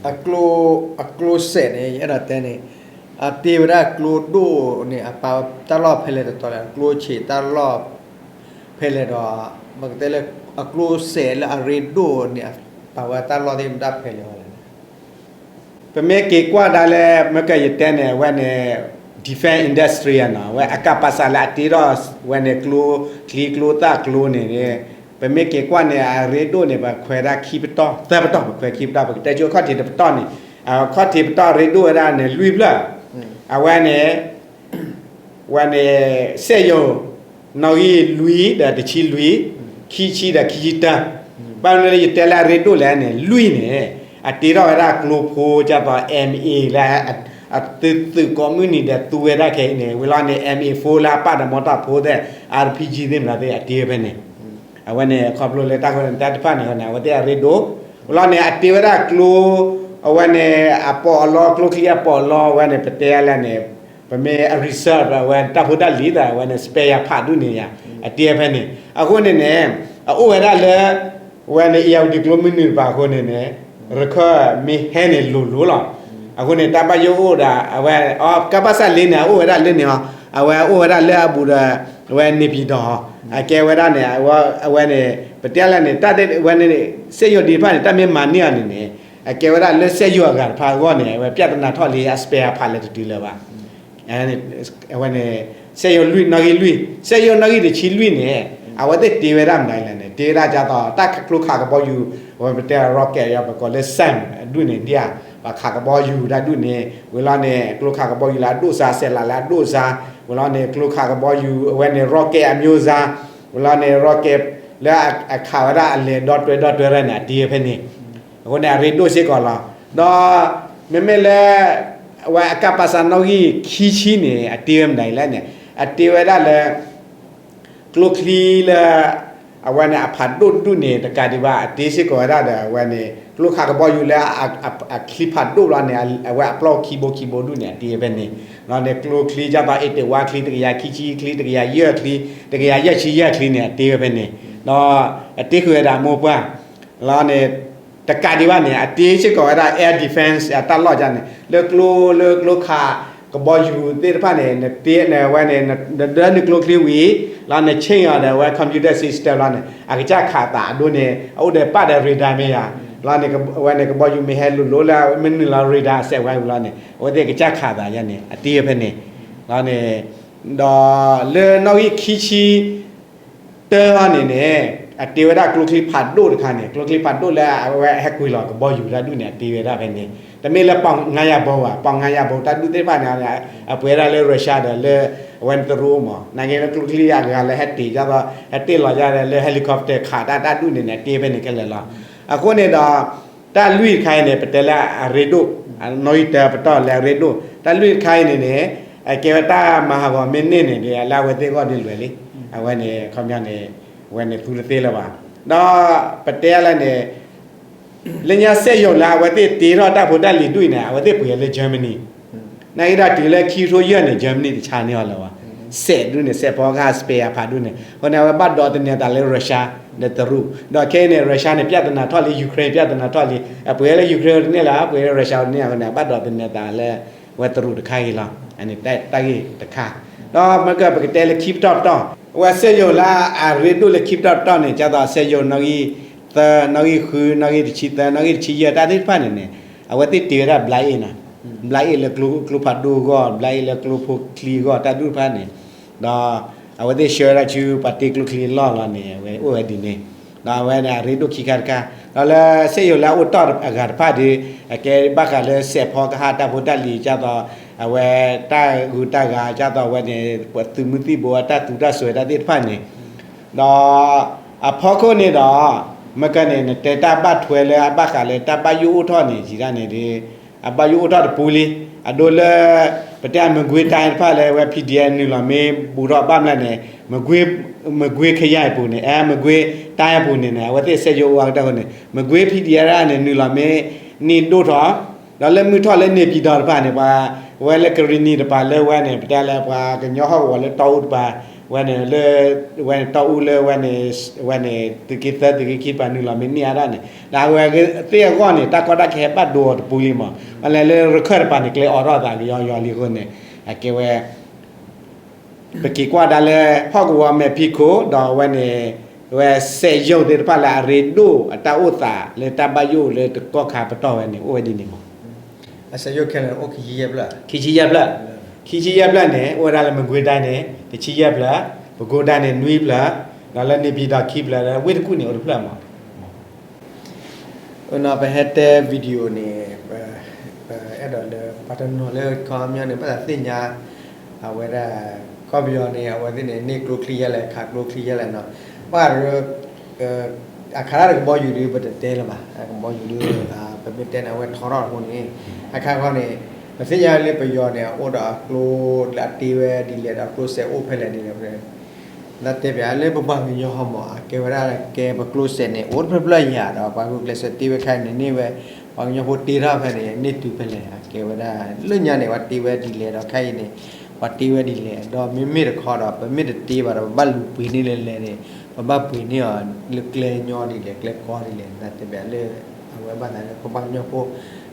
အကျိ အကျိစဲးန့ၣ် ယအဲၣ်ဒိးတဲန့ၣ် အတ့ဝဲဒၣ်ကျိဒိၣ်န့ၣ် အပာ်တၢ်လီၢ်ဖဲလဲၣ်တတီၤလဲၣ်, ကျိဆံးတၢ်လီၢ် ဖဲလဲၣ်ဒီး ပကတဲလၢ အကျိစဲးလၢအရ့ဒိၣ်န့ၣ် ပာ်ဝဲတၢ်လီၢ်သ့ၣ်မတၤဖဲလဲၣ်လဲၣ်. ပမ့ၢ်က့ၤကွၢ်ဒၣ်လၢ မ့ၢ်ကယတဲန့ၣ် အဝဲန့ၣ် defense industry နီၤ, အဝဲအကပစ လၢအတ့ထီၣ် ဝဲန့ၣ်ကျိချံကျိသၣ်ကျိန့ၣ် ပမ့ၢ်က့ၤကွၢ်န့ၣ် အရ့ဒိၣ်န့ၣ် ပခွဲးဒၣ်ခံပတီၢ် သၢပတီၢ် ပခွဲးခံပတီၢ် ပကတဲဆိခီၣ်ထံးတပတီၢ်န့ၣ်, အခီၣ်ထံးပတီၢ်ရ့ဒိၣ်ဝဲဒၣ်န့ၣ် လွံၢ်ဖျၢၣ်, အဝဲန့ၣ် ဝဲန့ၣ် စက်ရုံ နီၣ်ဂံၢ်လွံၢ်ဒီးတဆံလွံၢ်, ခံဆံဒီးခံဆံတၢ, ဘၣ်မနုၤလၢယတဲလၢအရ့ဒိၣ်လဲၣ်န့ၣ် လွံၢ်န့ၣ် အတ့ထီၣ်ဝဲဒၣ်ကျိဖိ ဒ်သိး MA လၢ အသုးသုးကိးမုၢ်နံၤဒီးသူဝဲဒၣ်ခဲအံၤန့ၣ် ဝံၤလီၤန့ၣ် MA four လၢအပာ်ဒီးမီတီၢ်ဖိသ့ၣ် RPG သ့ၣ်မတၤသ့ၣ် အတ့ဝဲဖဲန့ၣ်, အဝဲန့ၣ်ခီဖျိလၢတၢ်တဖၣ်န့ၣ် အဝဲသ့ၣ်အရ့ဒိၣ်, ဝံၤလီၤန့ၣ် အတ့ဝဲဒၣ်ကျိ အဝဲန့ၣ် အပီးအလီ ကျိချံအပီးအလီ အဝဲန့ၣ် ပတဲလဲၣ်န့ၣ် ပမ့ၢ်အ reserve အဝဲတၢ်ဖိတၢ်လံၤသး အဝဲန့ၣ် spare part ဒူၣ်န့ၣ်ယါ အတ့ဖဲန့ၣ်. အဃိန့ၣ်န့ၣ် အအိၣ်ဝဲဒၣ်လၢ ဝဲန့ၣ် အ့ၣ်ယၣ်ဝတံၣ်ကျိမုၢ်နုာ်တပၤအဃိန့ၣ်န့ၣ် ရခၢၣ်မ့ၢ်ဟဲန့ၣ်လိၤလိၤလီၤ. အဃိန့ၣ် တၢ်ဘၣ်ယိၣ်အိၣ်ဒီး အဝဲ ကပစ လ့န့ၣ် အအိၣ်ဝဲဒၣ်လၢန့ၣ်ဟီ, အဝဲအိၣ်ဝဲဒၣ်လၢအဘူးဒီး အဝဲန့ၣ်ပၠံၣ်တီၣ်ဟီ, အကဲဝဲဒၣ်န့ၣ် အဝဲန့ၣ် ပတဲလဲၣ်န့ၣ် တၢ်ဝဲန့ၣ် စက်ရုံဒ်တဖၣ်န့ၣ် တၢ်မ့ၢ်မၤန့ၢ်အီၤန့ၣ်န့ၣ် အကဲဝဲဒၣ်လၢစက်ရုံအဂၤတဖၣ်အဂီၢ်န့ၣ် အဝဲ ပြဿနာ ထီၣ်လံ အ spare part လဲၤတတုၤလၢၤဘၣ်. အဝဲန့ၣ် စက်ရုံလွံၢ် နီၣ်ဂံၢ်လွံၢ် စက်ရုံနီၣ်ဂံၢ်တဆံလွံၢ်န့ၣ် အဝဲသ့ၣ်တ့ဝဲဒၣ်မတၤလဲၣ်န့ၣ် တ့ဝဲဒၣ်ဒ်သိး တၢ်ကျိခးကဘီယူၤ အဝဲပတဲ rocket ယါ ပကိးလၢ SAM ဒူၣ်န့ၣ်ဒ်ဧါ, ပှၤခးကဘီယူၤတၢ်ဒူၣ်န့ၣ် ဝံၤလီၤန့ၣ် ကျိခးကဘီယူၤလၢအဒိၣ်စါ စဲးလးလၢအဒိၣ်စါ, ဝံၤလီၤန့ၣ် ကျိခးကဘီယူၤ အဝဲန့ၣ် rocket အမျိုးအစား, ဝံၤလီၤန့ၣ် rocket လၢအခးဝဲဒၣ်အလဲၤဒီတွဲဒီတွဲရဲၣ်န့ၣ် အတ့ဝဲဖဲန့ၣ်. အဃိန့ၣ် အရ့ဒိၣ်စ့ၢ်ကီးလီၤ. ဒီး မ့မ့ၢ်လၢ အဝဲအကပစ နီၣ်ဂံၢ်ခံဆံန့ၣ် အတ့ဝဲမတၤလဲၣ်န့ၣ် အတ့ဝဲဒၣ်လၢ ကျိချံလၢ အဝဲန့ၣ်အဖးဒိၣ်တဒူၣ်န့ၣ် တကးဒံးဘၣ် အတ့စ့ၢ်ကီးဝဲဒၣ်ဒီး အဝဲန့ၣ် ကျိခးကဘီယူၤလၢ အချံဖးဒိၣ်လီၤန့ၣ် အဝဲအပျီခံဘိခံဘိဒူၣ်န့ၣ် အတ့ဝဲဖဲန့ၣ်. လီၤန့ၣ် ကျိချံဒ်သိး အ့ၣ်တဝါချံ တကယၤခံဆံချံ တကယၤယဲၢ်ချံ တကယၤယဲၢ်ဆံယဲၢ်ချံန့ၣ် အတ့ဝဲဖဲန့ၣ်. ဒီးအတ့ဃုာ်ဝဲဒၣ်အမိၢ်ပှၢ် လီၤန့ၣ် တကးဒံးဘၣ်န့ၣ် အတ့စ့ၢ်ကီးဝဲဒၣ် air defense အတၢ်လီၢ်ဒ်န့ၣ် လၢကျိ လၢကျိခးကဘီယူၤသ့ၣ်တဖၣ်န့ၣ် နတ့ နဝဲန့ၣ် နဒၢနုာ်ကျိချံဝံၤ လီၤန change အီၤဒီး အဝဲ computer system လီၤန့ၣ် အကစၢ်ခးသးအဒိန့ၣ် အအိၣ်ဒီးပာ်ဒီး radar မ့ၢ်ယါ လီၤန့ၣ် အဝဲန့ၣ် ကဘီယူၤမ့ၢ်ဟဲလိၤလိၤလၢ မ့ၢ်နုာ်လီၤ radar အစဲးဝဲဝံၤလီၤန့ၣ် အဝဲသ့ၣ်ကစၢ်ခးသးယါန့ၣ် အတ့ဖဲန့ၣ် လီၤန့ၣ် ဒီးလၢနီၣ်ဂံၢ်ခံဆံ တၢအီၤန့ၣ်န့ၣ် အတ့ဝဲဒၣ်ကျိချံဖးဒိၣ်တခါန့ၣ်, ကျိချံဖးဒိၣ်လၢအဝဲဟဲကွံာ်လီၤကဘီယူၤတၢ်ဒုးန့ၣ် အတ့ဝဲဒၣ်ဖဲန့ၣ်. တမ့ၢ်လၢ ပေါင်ငါးရာဘီ ဘၣ်, ပေါင်ငါးရာဘီ တၢ်ဒုးသ့ၣ်တဖၣ်န့ၣ် အပှဲၤဒၣ်လၢ Russia ဒီးလၢ အဝဲန့ၣ်တရူးမး, နာ်က့လၢကျိချံအဂၤလၢဟဲတ့ၢ်ဒ်သိး ဟဲတ့ၢ်လီၤဒ်သိးလၢ helicopter ခးတၢ်တၢ်ဒုးန့ၣ်န့ၣ် အတ့ဖဲန့ၣ်ခဲလၢာ်လီၤ. အဃိန့ၣ်ဒီး တၢ်လွံၢ်တခါအံၤန့ၣ် ပတဲလၢအရ့ဒိၣ်, နီၣ်ဂံၢ်တၢပတီၢ်လၢအရ့ဒိၣ်, တၢ်လွံၢ်တခါအံၤန့ၣ်န့ၣ် အကဲဝဲတၢ်မၤဟးဂီၤမ့ၢ်န့ၢ်န့ၣ်ဒီး လၢအဝဲသ့ၣ်အဂီၢ်ဒ်လဲၣ်လံ. အဝဲန့ၣ် ခီပညီန့ၣ် အဝဲန့ၣ်သူတသ့လၢၤဘၣ်. ဒီးပတဲလၢန့ၣ် လၢညါစက်ရုံလၢအဝဲသ့ၣ်တ့ထီၣ်တၢ်ဖိတၢ်လံၤဒုးအံၤန့ၣ် အဝဲသ့ၣ်ပှ့ၤလၢ Germany, နာ်က့ဒီးတုၤလၢခံကထိယဲၢ်န့ၣ် Germany တဆါန့ၢ်အီၤလၢၤဘၣ်. စဲးဒုးန့ၣ် စဲးဖီကဟၣ် spare part ဒုးန့ၣ် အဃိန့ၣ် အဝဲဘၣ်ဒိးသန့ၤအသးလၢ Russia ဒီးတရူး, ဒီးခဲအံၤန့ၣ် Russia န့ၣ် ပြဿနာထီၣ်လံ, Ukraine ပြဿနာထီၣ်လံ, အပှ့ၤလၢ Ukraine တန့ၢ်လၢၤ, ပှ့ၤလၢ Russia တန့ၢ်အဃိန့ၣ် အဘၣ်ဒိးသန့ၤအသးလၢ ဝဲတရူးတခါအံၤလီၤ. အန့ၣ်တၢ်ဂ့ၢ်တခါ. ဒီးမ့ၢ်ကပကတဲလၢခံပတီၢ်ပတီၢ်, အဝဲစက်ရုံလၢအရ့ဒိၣ်လၢခံပတီၢ်ပတီၢ်န့ၣ် ဒ်သိးစက်ရုံနီၣ်ဂံၢ်သၢ, နီၣ်ဂံၢ်ဃု, နီၣ်ဂံၢ်တဆံသၢ, နီၣ်ဂံၢ်တဆံယဲၢ် တၢ်သ့ၣ်တဖၣ်န့ၣ်န့ၣ် အဝဲသ့ၣ်တ့ဝဲဒၣ် black aid နီၤ, black aid လၢကျိဖးဒိၣ်အဂီၢ်, black aid လၢကျိဖိချံအဂီၢ် တၢ်ဒုးတဖၣ်န့ၣ်, ဒီးအဝဲသ့ၣ်ဆှၢဝဲဒၣ်ဆူပှၤတ့ကျိချံအလီၢ်လီၤန့ၣ် အဝဲအိၣ်ဝဲဒ်န့ၣ်, ဒီးအဝဲန့ၣ်အရ့ဒိၣ်ခံခါတခါ, ဒီးလၢစက်ရုံလၢအအိၣ်တီၢ်အဂၤတဖၣ်ဒီး အကဲဘၣ်ဃးလၢစဲးဖီကဟၣ်တၢ်ဖိတၢ်လံၤ ဒ်သိး အဝဲတၢ်ဂုၤတၢ်ဂၤ ဒ်သိးအဝဲန့ၣ် ပှၤသုးမုၢ်သံၣ်ဘိအတၢ်သူတၢ်စွဲတၢ်သ့ၣ်တဖၣ်န့ၣ်, ဒီးအဖီခိၣ်န့ၣ်ဒီး မ့ၢ်ကန့ၣ် နတဲတၢ်ဘၣ်ထွဲလၢအဘၣ်ဃးလၢတၢ်ဘၣ်ယိၣ်အိၣ်ထီၣ်န့ၣ် ယံၤဒၣ်န့ၣ်ဒီး အဘၣ်ယိၣ်အိၣ်ထီၣ်တပူၤလံ, အဒိလၢ ပတဲမကွ့ၤတၢ်တဖၣ်လၢအဝဲ PDF နုာ်လီၤမ့ၢ်ဘူးထီၣ်ဘၣ်မနုၤလဲၣ်န့ၣ် မကွ့ၤခယၢၢ်အပူၤန့ၣ်, အဲ မကွ့ၤတၢ်အပူၤန့ၣ်န့ၣ် အဝဲသ့ၣ်စက်ရုံအိၣ်အါကတၢၢ်အဃိန့ၣ် မကွ့ၤ PDF န့ၣ် နုာ်လီၤမ့ၢ်န့ၢ်ဒိၣ်ထီၣ်, ဒီးလၢမုၢ်ထီၣ်လၢန့ၣ်ပၠံၤဒီးတဖၣ်န့ၣ် ပှၤ ဝဲလၢကရံၣ်နံၤတပၤလၢဝဲန့ၣ် ပတဲလၢပှၤကညီဟီၣ်ကဝီၤလၢတီအူတပၤ, ဝဲန့ၣ်လၢ ဝဲန့ၣ်တီအူလၢဝဲန့ၣ် ဝဲန့ၣ် သုးက့သၢ သုးက့ခံတပၤ နုာ်လီၤမ့ၢ်န့ၢ်အါဒၣ်န့ၣ် ဒီးအဝဲသ့ၣ်အဂီၢ်န့ၣ် တၢ်ကီတၢ်ခဲဘၣ်ဒိအီၤတပူၤလံမး, မ့ၢ်လဲၤလၢရခၢၣ်တပၤန့ၣ် ကျဲအိးထီၣ်သးကယီယီလံအဃိန့ၣ် အကဲဝဲ ပက့ၤကွၢ်ဒၣ်လၢ ဟီၣ်ကဝီၤမဲာ်ဖံးခိၣ် ဒီးဝဲန့ၣ် ဝဲစက်ရုံသ့ၣ်တဖၣ်လၢအရ့ဒိၣ်အတၢ်အိၣ်သးလၢတၢ်ဘၣ်ယိၣ်လၢတကီၢ်ခါပတီၢ်ဝဲန့ၣ် အိၣ်ဝဲဒ်န့ၣ်မး. အစက်ရုံခဲလၢာ်အိၣ်ခံဆံယဲၢ်ဖျၢၣ်, ခံဆံယဲၢ်ဖျၢၣ်, ခံဆံယဲၢ်ဖျၢၣ်န့ၣ် အိၣ်ဝဲဒၣ်လၢမကွ့ၤတၢ်န့ၣ် တဆံယဲၢ်ဖျၢၣ်, ပဲခူးတၢ်န့ၣ် နွံဖျၢၣ်, ဒီးလၢန့ၣ်ပၠံၤဒီးခံဖျၢၣ်, ဒီးဝ့ၢ်တကူၣ်န့ၣ် အိၣ်တဖျၢၣ်မး. ပဟဲတဲ video န့ၣ် ပအဲၣ်ဒိးလၢ ပှၤတနီၤလၢခီပညီန့ၣ် ဘၣ်သးသ့ၣ်ညါ အဝဲဒၣ် ကီၢ်ပယီၤန့ၣ် အဝဲသ့ၣ်န့ၣ် န့ၢ်ကျိချံယဲလဲၣ် ခးကျိချံယဲလဲၣ်နီၤ, ဘၣ်ဒီး အခါဒၣ်တကဘီယူၤဒုး ပတတဲလၢၤဘၣ်, ကဘီယူၤဒုး ပမ့ၢ်တဲန့ၣ် အဝဲထီထီၣ်အဃိန့ၣ် အခါခီန့ၣ် ပသ့ၣ်ညါလၢပယီၤန့ၣ် အအိၣ်ဒီးအကျိလၢအတ့ဝဲဒ်လဲၣ်ဒီး အကျိစဲးအိၣ်ဖဲလဲၣ်ဒ်လဲၣ် နတဲပၠးလၢပပှၤကညီဟီမး အကဲဝဲဒၣ်ကဲပကျိစဲးန့ၣ် အိၣ်တဖျၢၣ်ဖျၢၣ်ယၤဒီး ပှၤဂုာ်ကျဲးစၢးတ့ဝဲခါအံၤန့ၣ် န့ၢ်ဝဲ ပှၤကညီဖိတ့ထီၣ်ဖဲန့ၣ် န့ၢ်တုၤဖဲလဲၣ် အကဲဝဲဒၣ် လၢညါန့ၣ် ပှၤတ့ဝဲဒ်လဲၣ်ဒီး ခါအံၤန့ၣ် ပှၤတ့ဝဲဒ်လဲၣ် ဒီးမ့မ့ၢ်တခီဒီး ပမ့ၢ်တတ့ဘၣ်ဒီး ပဘၣ်လူၤပှ့ၤန့ၢ်လဲၣ်လဲၣ်န့ၣ် ပဘၣ်ပှ့ၤန့ၢ်အီၤလၢကျဲညီဒ်လဲၣ် ကျဲကီဒ်လဲၣ် နတဲပၠးလၢ အဝဲဘၣ်သးလၢပပှၤကညီဖိ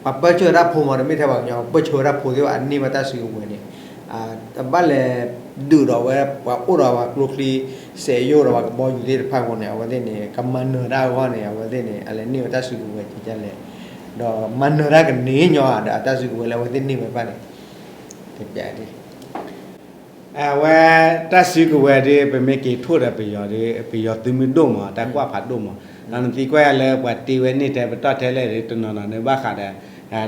ပှၤပၢဆှၢတၢ်ဖိမး တမ့ၢ်ထဲပှၤကညီ ပၢဆှၢဝဲတၢ်ဖိသ့ၣ်ဘၣ် အန့ၢ်ဝဲတၢ်စုကဝဲၤန့ၣ် အဘၣ်လဲၤဒုးဒီးဝဲ ပှၤအိၣ်ဒီးပှၤကျိချံ စဲးယိၣ်ဒီးပှၤကဘီယူၤသ့ၣ်တဖၣ်အဃိန့ၣ် အဝဲသ့ၣ်န့ၣ် ကမၤနၢၤတၢ်အဂီၢ်န့ၣ် အဝဲသ့ၣ်န့ၣ် အလဲၤန့ၢ်ဝဲတၢ်စုကဝဲၤကကလဲၣ် ဒီးမၤနၢၤတၢ်ကန့ၢ်ညီဧါဒီး အတၢ်စုကဝဲၤလၢအဝဲသ့ၣ်န့ၢ်ဝဲတဖၣ်န့ၣ် တပၠးဒ် အဝဲတၢ်စုကဝဲၤဒီး ပမ့ၢ်က့ၤထိၣ်ဒီးပယီၤဒီး ပယီၤသုးမုၢ်ဒိၣ်မး တၢ်ကွၢ်ဖးဒိၣ်မး ဒီးနသံကွၢ်ယၤလၢပှၤတ့ဝဲန့ၣ်ထဲပတီၢ်ထဲလဲၣ်ဒီး တနီၤနီၤန့ၣ်ဘၣ်ဃးဒီး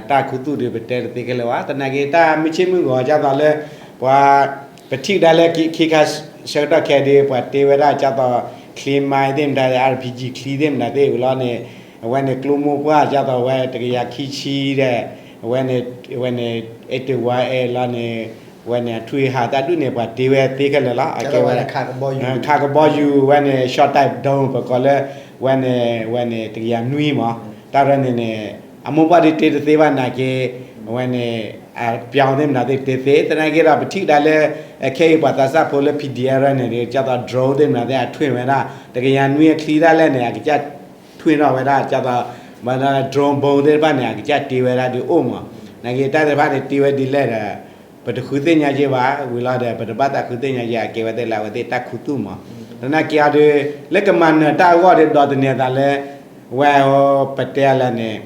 တၢ်ခူသူၣ်ဒီး ပတဲတသ့ခဲလၢာ်ဘၣ် သနာ်က့ တၢ်မုၢ်ဆ့ၣ်မုၢ်ဂီၤ ဒ်သိးလၢ ပှၤ ပထံၣ်ကဒါလၢခံခါဆၢကတီၢ်ခဲအံၤဒီး ပှၤတ့ဝဲဒၣ်ဒ်သိး ချံမါသ့ၣ်မတၤ RPG ချံသ့ၣ်မတၤသ့ၣ်ဝံၤလီၤန့ၣ် အဝဲန့ၣ်ကျိမိၢ်ပှၢ်ဒ်သိးဝဲတကယၤခံဆံဒီး အဝဲန့ၣ် အဝဲန့ၣ် အဲၣ်တဝါအဲၣ်လီၤန့ၣ် အဝဲန့ၣ်အထွံၣ်ဟးတၢ်ဒုးန့ၣ် ပှၤတ့ဝဲသ့ခဲလၢာ်လီၤ အကဲဝဲ ခးကဘီယူၤဝဲန့ၣ် short type drone ပကိးလၢ ဝဲန့ၣ် ဝဲန့ၣ် တကယၤနွံမး တၢ်ရဲၣ်န့ၣ်န့ၣ် အမိၢ်ပှၢ်ဒုးတ့တသ့ဘၣ်နာ်က့ အဝဲန့ၣ် အပျီသ့ၣ်မတၤသ့ၣ်တ့သ့ သနာ်က့ဒီး ပထံၣ်ကဒါလၢ ခဲအံၤပှၤသးစၢ်ဖိလၢ PDF ရဲၣ်န့ၣ်ဒီး ဒ်သိး drone သ့ၣ်မတၤသ့ၣ် အထွံၣ်ဝဲဒၣ် တကယၤနွံအချံဒၣ်လဲာ်န့ၣ် အကစၢ်ထွံၣ်ထီၣ်ဝဲဒၣ် ဒ်သိး မ့ၢ်ဒၣ် drone bomb သ့ၣ်တဖၣ်န့ၣ် အကစၢ်တ့ဝဲဒၣ်ဒုးအိၣ်မး နာ်က့ တၢ်သ့ၣ်တဖၣ်န့ၣ် တ့ဝဲဒ်လဲၣ်ဒီး ပတဃုသ့ၣ်ညါက့ဘၣ် ဝံၤလီၤဒီး ပတဘၣ်သးဃုသ့ၣ်ညါက့ အကဲဝဲသ့ၣ်လၢအဝဲသ့ၣ်တၢ်ခူသူၣ်မး သနာ်က့အီၤဒီး လၢကမၤနၢၤတၢ်အဂီၢ်ဒီး ဒိးသန့ၤအသးလၢ ဝဲ ပတဲအလၢန့ၣ်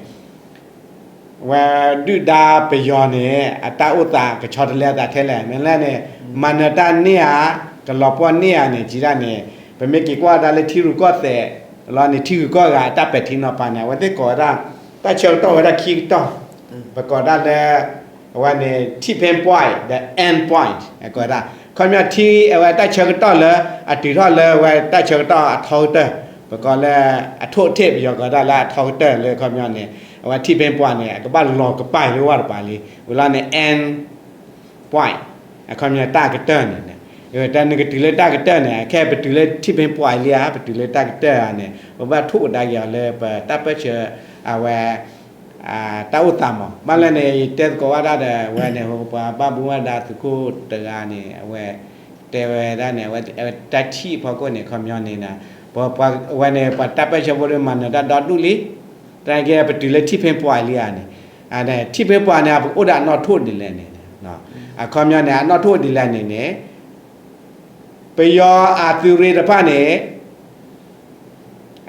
ဝဲဒုၣ်ဒါပယီၤန့ၣ် အတၢ်အိၣ်သးကဆီတလဲအသးထဲလဲၣ် မ့ၢ်လဲၣ်န့ၣ် မၤနၢၤတၢ်န့ၢ်ဧါ ကလီၤပှီၢ်န့ၢ်ဧါန့ၣ် ကံဒၣ်န့ၣ် ပမ့ၢ်က့ၤကွၢ်ဒၣ်လၢထံရူၢ်ကီၢ်သဲး လီၤန့ၣ် ထံဂုၤကီၢ်ဂၤအတၢ်ပဲာ်ထံနီၤဖးန့ၣ် အဝဲသ့ၣ်ကိးဝဲဒၣ် တၢ်ဆၢကတီၢ်ဝဲဒၣ်ခံကတီၢ်, ပကိးဒၣ်လၢ အဝဲန့ၣ် tipping point ဒီး end point ကိးဝဲဒၣ် ခီပညီထံ အဝဲတၢ်ဆၢကတီၢ်လၢ အတုၤထီၣ်လၢအဝဲတၢ်ဆၢကတီၢ်အထီကတၢၢ်, ပကိးလၢ အထိၣ်အထ့ၣ် ပယီၤကိးဒၣ်လၢအထီကတၢၢ်လၢခီပညီန့ၣ် အဝဲ tipping point န့ၣ် အကဘၣ်လီၤကပၤလၢဝဲတပၤလံ, ဝံၤလီၤန့ၣ် end point အခီပညီတၢ်ကတၢၢ်န့ၣ်, တၢ်နကတုၤလၢတၢ်ကတၢၢ်န့ၣ် ခဲအံၤပတုၤလၢ tipping point လံဧါ, ပတုၤလၢတၢ်ကတၢၢ်ဧါန့ၣ် ပဘၣ်ထိၣ်ကဒါက့ၤအီၤလၢပတၢ်ပၢၢ်ဆၢ အဝဲ တၢ်အိၣ်သးမး. ဘၣ်လဲၣ်န့ၣ် ယတဲသကိးဘၣ်တၢ်ဒီး အဝဲန့ၣ် ပှၤဘၣ်မူဘၣ်ဒါသုးခိၣ်တဂၤန့ၣ် အဝဲ တဲဝဲဒၣ်န့ၣ် အဝဲတၢ်ထံၣ်ဖီခိၣ်န့ၣ် ခီပညီန့ၣ် ပှၤ အဝဲန့ၣ် ပှၤတၢ်ပၢၢ်ဆၢဖိဒီးမၤနၢၤတၢ်ဒီဒူၣ်လံ, တၢ်ကဲပတုၤလၢ tipping point လံဧါန့ၣ်, tipping point န့ၣ် ပအိၣ်ဒီးအနီၣ်ထိၣ်ဒ်လဲၣ်န့ၣ်, အခီပညီန့ၣ် အနီၣ်ထိၣ်ဒ်လဲၣ်န့ၣ်န့ၣ် ပယီၤအသုးရ့ၣ်တဖၣ်န့ၣ်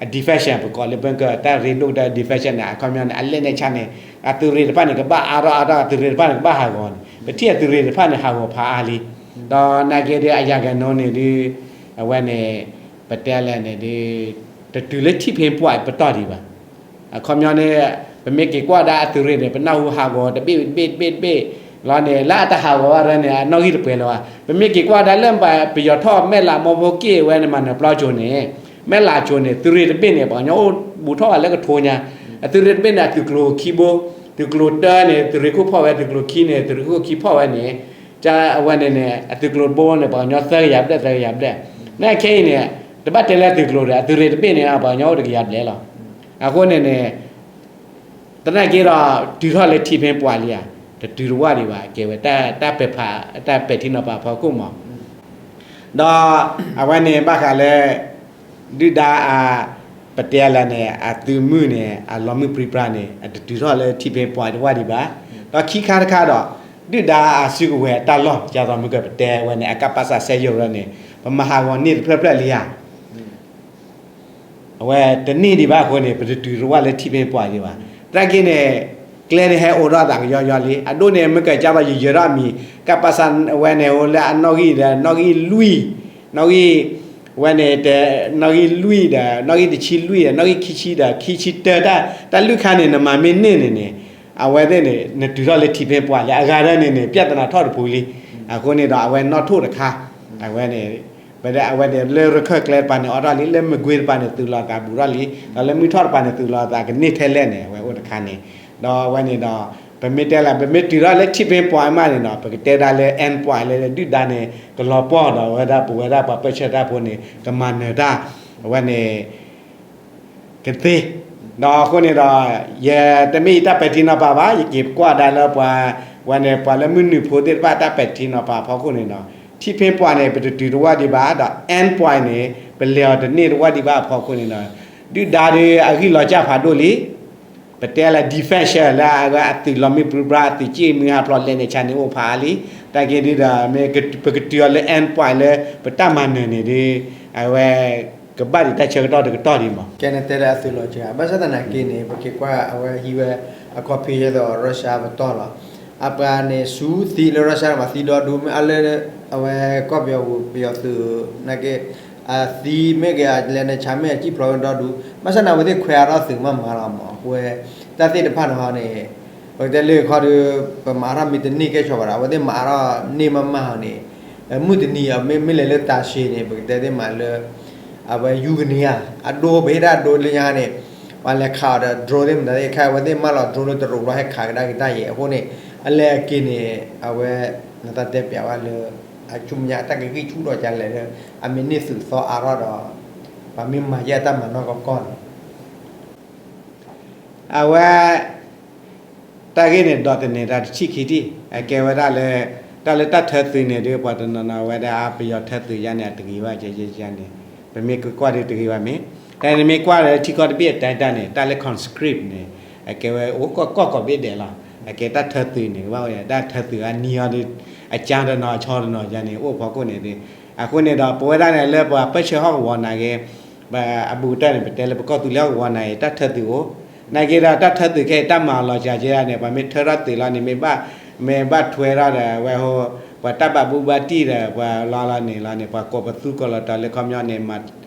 အ defense ပကိးလၢပကတၢၢ်တၢ်ရ့ဒိၣ်ကတၢၢ် defense န့ၣ် အခီပညီန့ၣ် အလဲၤန့ၣ်ဆါန့ၣ် အသုးရ့ၣ်တဖၣ်န့ၣ် ကဘၣ်အါထီၣ်အါထီၣ် အသုးရ့ၣ်တဖၣ်န့ၣ် ကဘၣ်ဟးဂီၤန့ၣ် ပထံၣ်အသုးရ့ၣ်တဖၣ်န့ၣ် ဟးဂီၤဖးအါလံ, ဒီးနာ်က့ဒီးအရာခိုင်နှုန်းန့ၣ်ဒီး အဝဲန့ၣ် ပတဲလဲၣ်န့ၣ်ဒီး တတုၤလၢ tipping point ပတီၢ်ဒံးဘၣ်. အခီပညီန့ၣ် ပမ့ၢ်က့ၤကွၢ်ဒၣ်အသုးရ့ၣ်န့ၣ် ပနၢ်ဟူဟးဂီၤတဘ့ၣ်တဘ့ၣ်တဘ့ၣ်တဘ့ၣ်လီၤန့ၣ် လၢအတဟးဂီၤဘၣ်ဒီးန့ၣ် အနီၣ်ဂံၢ်တပှဲၤလၢၤဘၣ်. ပမ့ၢ်က့ၤကွၢ်ဒၣ်လၢပယီၤထီၣ်မဲၢ်လးမီဖိက့ၣ်ဝဲန့ၣ် မၤနၢၤပျီကိၤန့ၣ် မဲၢ်လးကိၤန့ၣ် သုးရ့ၣ်တဘ့ၣ်န့ၣ် ပှၤကညီအိၣ်ဘူးထီၣ်ဘၣ်လၢကထိညါ, အသုးရ့ၣ်တဘ့ၣ်န့ၣ် အသုးကျိၤခံဘိ, သုးကျိၤတၢန့ၣ် သုးရ့ၣ်ခိၣ်ဖီၣ်ဝဲ, သုးကျိၤခံန့ၣ် သုးရ့ၣ်ခိၣ်ခံဖီၣ်ဝဲန့ၣ် ကဝဲန့ၣ်န့ၣ် အသုးကျိၤတဘိန့ၣ် ပှၤကညီသၢကယၤဘျဲၣ်သၢကယၤဘျဲၣ်, နာ်က့အံၤန့ၣ် တဘၣ်တဲလၢသုးကျိၤဒီး အသုးရ့ၣ်တဘ့ၣ်န့ၣ် ပှၤကညီအိၣ်တကယၤဘျဲၣ်လီၤ. အဃိန့ၣ်န့ၣ် သနာ်က့ဒီး တုၤထီၣ်လၢ tipping point လံဧါ, တတုၤတဝၢ်ဒံးဘၣ်, ကဲဝဲတၢ်ပဲာ်ဖး တၢ်ပဲာ်ထံနီၤဖးဖီခိၣ်မး. ဒီးအဝဲန့ၣ်ဘၣ်ဃးလၢ ဒုၣ်ဒါအ ပတဲလဲၣ်န့ၣ် အသုးမုၢ်န့ၣ် အလီၤမုၢ်ပြံပြါန့ၣ် အတတုၤထီၣ်လၢ tipping point တဝၢ်ဒံးဘၣ်. ဒီးခံခါတခါဒီး ဒုၣ်ဒါအစုကဝဲၤအတၢ်လီၢ် ကသိးမုၢ်ကပတဲဝဲန့ၣ် အကပစၢ်စဲယိၤရၢန့ၣ် ပမၤဟးဂီၤန့ၢ်တဖျၢၣ်ဖျၢၣ်လံဧါ အဝဲတန့ၢ်ဒံးဘၣ်အဃိန့ၣ် ပတတုၤတဝၢ်လၢ tipping point ဒံးဘၣ်. သနာ်က့န့ၣ် ကျဲန့ၣ်ဟဲအိးထီၣ်အသးကယီယီလံ. အဒိန့ၣ် မ့ၢ်ကစၢ်သိးယယၢၤထီၣ်အမံၤ ကပစၢ်ဝဲန့ၣ် အိၣ်လၢအနီၣ်ဂံၢ်ဒီး နီၣ်ဂံၢ်လွံၢ်, နီၣ်ဂံၢ် ဝဲန့ၣ်တဲ နီၣ်ဂံၢ်လွံၢ်ဒီး နီၣ်ဂံၢ်တဆံလွံၢ်ဒီး နီၣ်ဂံၢ်ခံဆံဒီး ခံဆံတၢ တၢ် တၢ်လွံၢ်ခါန့ၣ် နမၤမ့ၢ်န့ၢ်န့ၣ်န့ၣ် အဝဲသ့ၣ်န့ၣ် နတုၤထီၣ်လၢ tipping point လံ အဂၤဒီးန့ၣ်န့ၣ် ပြဿနာထီၣ်တပူၤလံ. အဃိန့ၣ်ဒီး အဝဲနီၣ်ထိၣ်တခါ အဝဲန့ၣ် ပဝဲဒၣ်အဝဲန့ၣ် လၢရခၢၣ်ကျဲတပၤန့ၣ် အိးထီၣ်လံ, လၢမကွ့တပၤန့ၣ် သုးလီၤသးဘူးထီၣ်လံ, ဒီးလၢမုၢ်ထီၣ်တပၤန့ၣ် သုးလီၤသးကန့ၢ်ထဲလဲၣ်န့ၣ် အဝဲအိၣ်တခါန့ၣ်, ဒီးအဝဲန့ၣ်ဒီး ပမ့ၢ်တဲလၢ ပမ့ၢ်တုၤထီၣ်လၢ tipping point မးန့ၣ်ဒီး ပကတဲဒၣ်လၢ end point လၢဒုၣ်ဒါန့ၣ် ကလီၤပှီၢ်ဒီး အဝဲဒၣ်ပဝဲဒၣ်ပှၤပၢဆှၢတၢ်ဖိန့ၣ် ကမၤနၢၤတၢ် အဝဲန့ၣ် ကသ့. ဒီးအဃိန့ၣ်ဒီး ယတမ့ၢ်ယတၢ်ပဲာ်ထံနီၤဖးဘၣ်, ယက့ၤကွၢ်ဒၣ်လၢပှၤ ဝဲန့ၣ် ပှၤလၢမုၢ်နုာ်ဖိသ့ၣ်တဖၣ်တၢ်ပဲာ်ထံနီၤဖးအဖီခိၣ်န့ၣ်ဒီး tipping point န့ၣ် ပတတုၤတဝၢ်ဒံးဘၣ်, ဒီး end point န့ၣ် ပလဲၤအီၤတန့ၢ်တဝၢ်ဒံးဘၣ်အဖီခိၣ်န့ၣ်ဒီး ဒုၣ်ဒါဒီးအဂံၢ်လီၤစၢ်ဖးဒိၣ်လံ. ပတဲလၢ defense လၢအဝဲအသုးလီၤမုၢ်ပြံပြါ အသုးက့ၣ်မုၢ်ဟးဖျိးလဲၤန့ၣ်ဆါန့ၣ်အိၣ်ဖးအါလံ. တၢ်က့ၤဒုးဒီး မ့ၢ်ပကတုၤအီၤလၢ end point လၢပတၢ်မၤနၢၤန့ၣ်ဒီး အဝဲ ကဘၣ်ဒံးတၢ်ဆၢကတီၢ်တကတီၢ်ဒံးမး. ကဲန့ၣ်တဲလၢအသုးလီၤစၢ် ဘၣ်ဆၣ်သနာ်က့န့ၣ် ပက့ၤကွၢ်အဝဲဟံးဝဲ အခီၣ်ဖံးယဲသိး Russia ပတီၢ်လီၤ. အပှၤန့ၣ် ဆူသံလၢ Russia န့ၣ် ပှၤသံဒီဒူ မ့ၢ်အလၢ အဝဲကီၢ်ပယီၤပူၤ ပယီၤသုး နာ်က့ အသံမ့ၢ်ဂ့ၤ အလဲၤန့ၣ်ဆါမ့ၢ်အစံၣ်ဖျိးဝဲဒီဒူ ဘၣ်ဆၣ်န့ၣ် အဝဲသ့ၣ်ခွဲးအါထီၣ်သုးမးမးလီၤမး. အဝဲ တၢ်သ့ၣ်တဖၣ်န့ၣ်ဟီန့ၣ် ပကတဲလၢခီဒီး ပမၤအါထီၣ်မ့ၢ်တန့ၢ်ကဲဆီဘၣ်ဒီး အဝဲသ့ၣ်မၤအါထီၣ်န့ၢ်မးမးဟီန့ၣ် မုၢ်တနံၤအမ့ၢ် မ့ၢ်လဲၤလၢတၢ်ရှဲန့ၣ် ပကတဲသ့ၣ်မးလၢ အဝဲယူကနံၤဧါ အဒိ ပဟ့ၣ်ဒၣ်ဒိလၢညါန့ၣ် ပှၤလဲၤခးအီၤဒီး drone သ့ၣ်မတၤသ့ၣ် ခဲအဝဲသ့ၣ်မၢလီၤ drone လၢတရူးလီၤ ဟဲခးကဒါက့ၤတၢ်ယဲၢ် အဃိန့ၣ် အလဲၤအက့ၤန့ၣ် အဝဲ နတၢ်တဲပျးဝဲလၢ အဆူမဲာ်ညါတၢ်ကဂံၢ်ဆူၣ်ထီၣ်ကလဲာ်လၢ အမ့ၢ်န့ၢ်သုးသီအါထီၣ်ဒီး ပှၤမ့ၢ်မၤယဲၢ်တၢ်မၤနီၢ်ကီၢ်ကီၢ်န့ၣ် အဝဲ တၢ်ဂ့ၢ်န့ၣ် ဒီးသန့ၤတၢ်တဆံးခံထံၣ် အကဲဝဲဒၣ်လၢ တၢ်လၢတၢ်ထၢသုးန့ၣ်ဒီး ပှၤတနီၤနီၤဝဲဒၣ် ပယီၤထၢသုးယါန့ၣ် အတဂ့ၤဘၣ် ယါန့ၣ် ပမ့ၢ်ကကွၢ်ဒီးတဂ့ၤဘၣ်မ့ၢ် တၢ်နမ့ၢ်ကွၢ်ဒီးထံကီၢ်တဘ့ၣ်အတၢ်တၢ်န့ၣ် တၢ်လၢ conscript န့ၣ် အကဲဝဲအိၣ်ကီၢ်ကီၢ်ကီၢ်ဘ့ၣ်ဒဲးလီၤ. အကဲတၢ်ထၢသုးန့ၣ် ကဘၣ်ဝဲတၢ်ထၢသုးအနံၤအီၤဒီး အကၠါတနီၤ အဆီတနီၤယါန့ၣ် အိၣ်ဖီခိၣ်န့ၣ်ဒီး အဃိန့ၣ်ဒီး ပဝဲဒၣ်န့ၣ်လၢပှၤပၢဆှၢဟီၣ်ကဝီၤနာ်က့ အဘူးကတၢၢ်န့ၣ် ပတဲလၢပကီၢ်သူလ့ၤဟီၣ်ကဝီၤနာ်က့ တၢ်ထၢသုးအိၣ် နာ်က့ဒီးတၢ်ထၢသုးခဲအံၤ တၢ်မၤအီၤလီၤစှၤကဲဒၣ်န့ၣ် ပှၤမ့ၢ်ထၢထီၣ်သုးလီၤန့ၣ် မ့ၢ်ဘၣ် မ့ၢ်ဘၣ်ထွဲထီၣ်ဒီး ဝဲဟိ ပှၤတၢ်ဘၣ်ဘူးဘၣ်တံၢ်ဒီး ပှၤလီၤလီၤန့ၣ်လီၤန့ၣ် ပှၤကိးပသူကိးလီၤတီၤလၢခီပညီန့ၣ် မၤ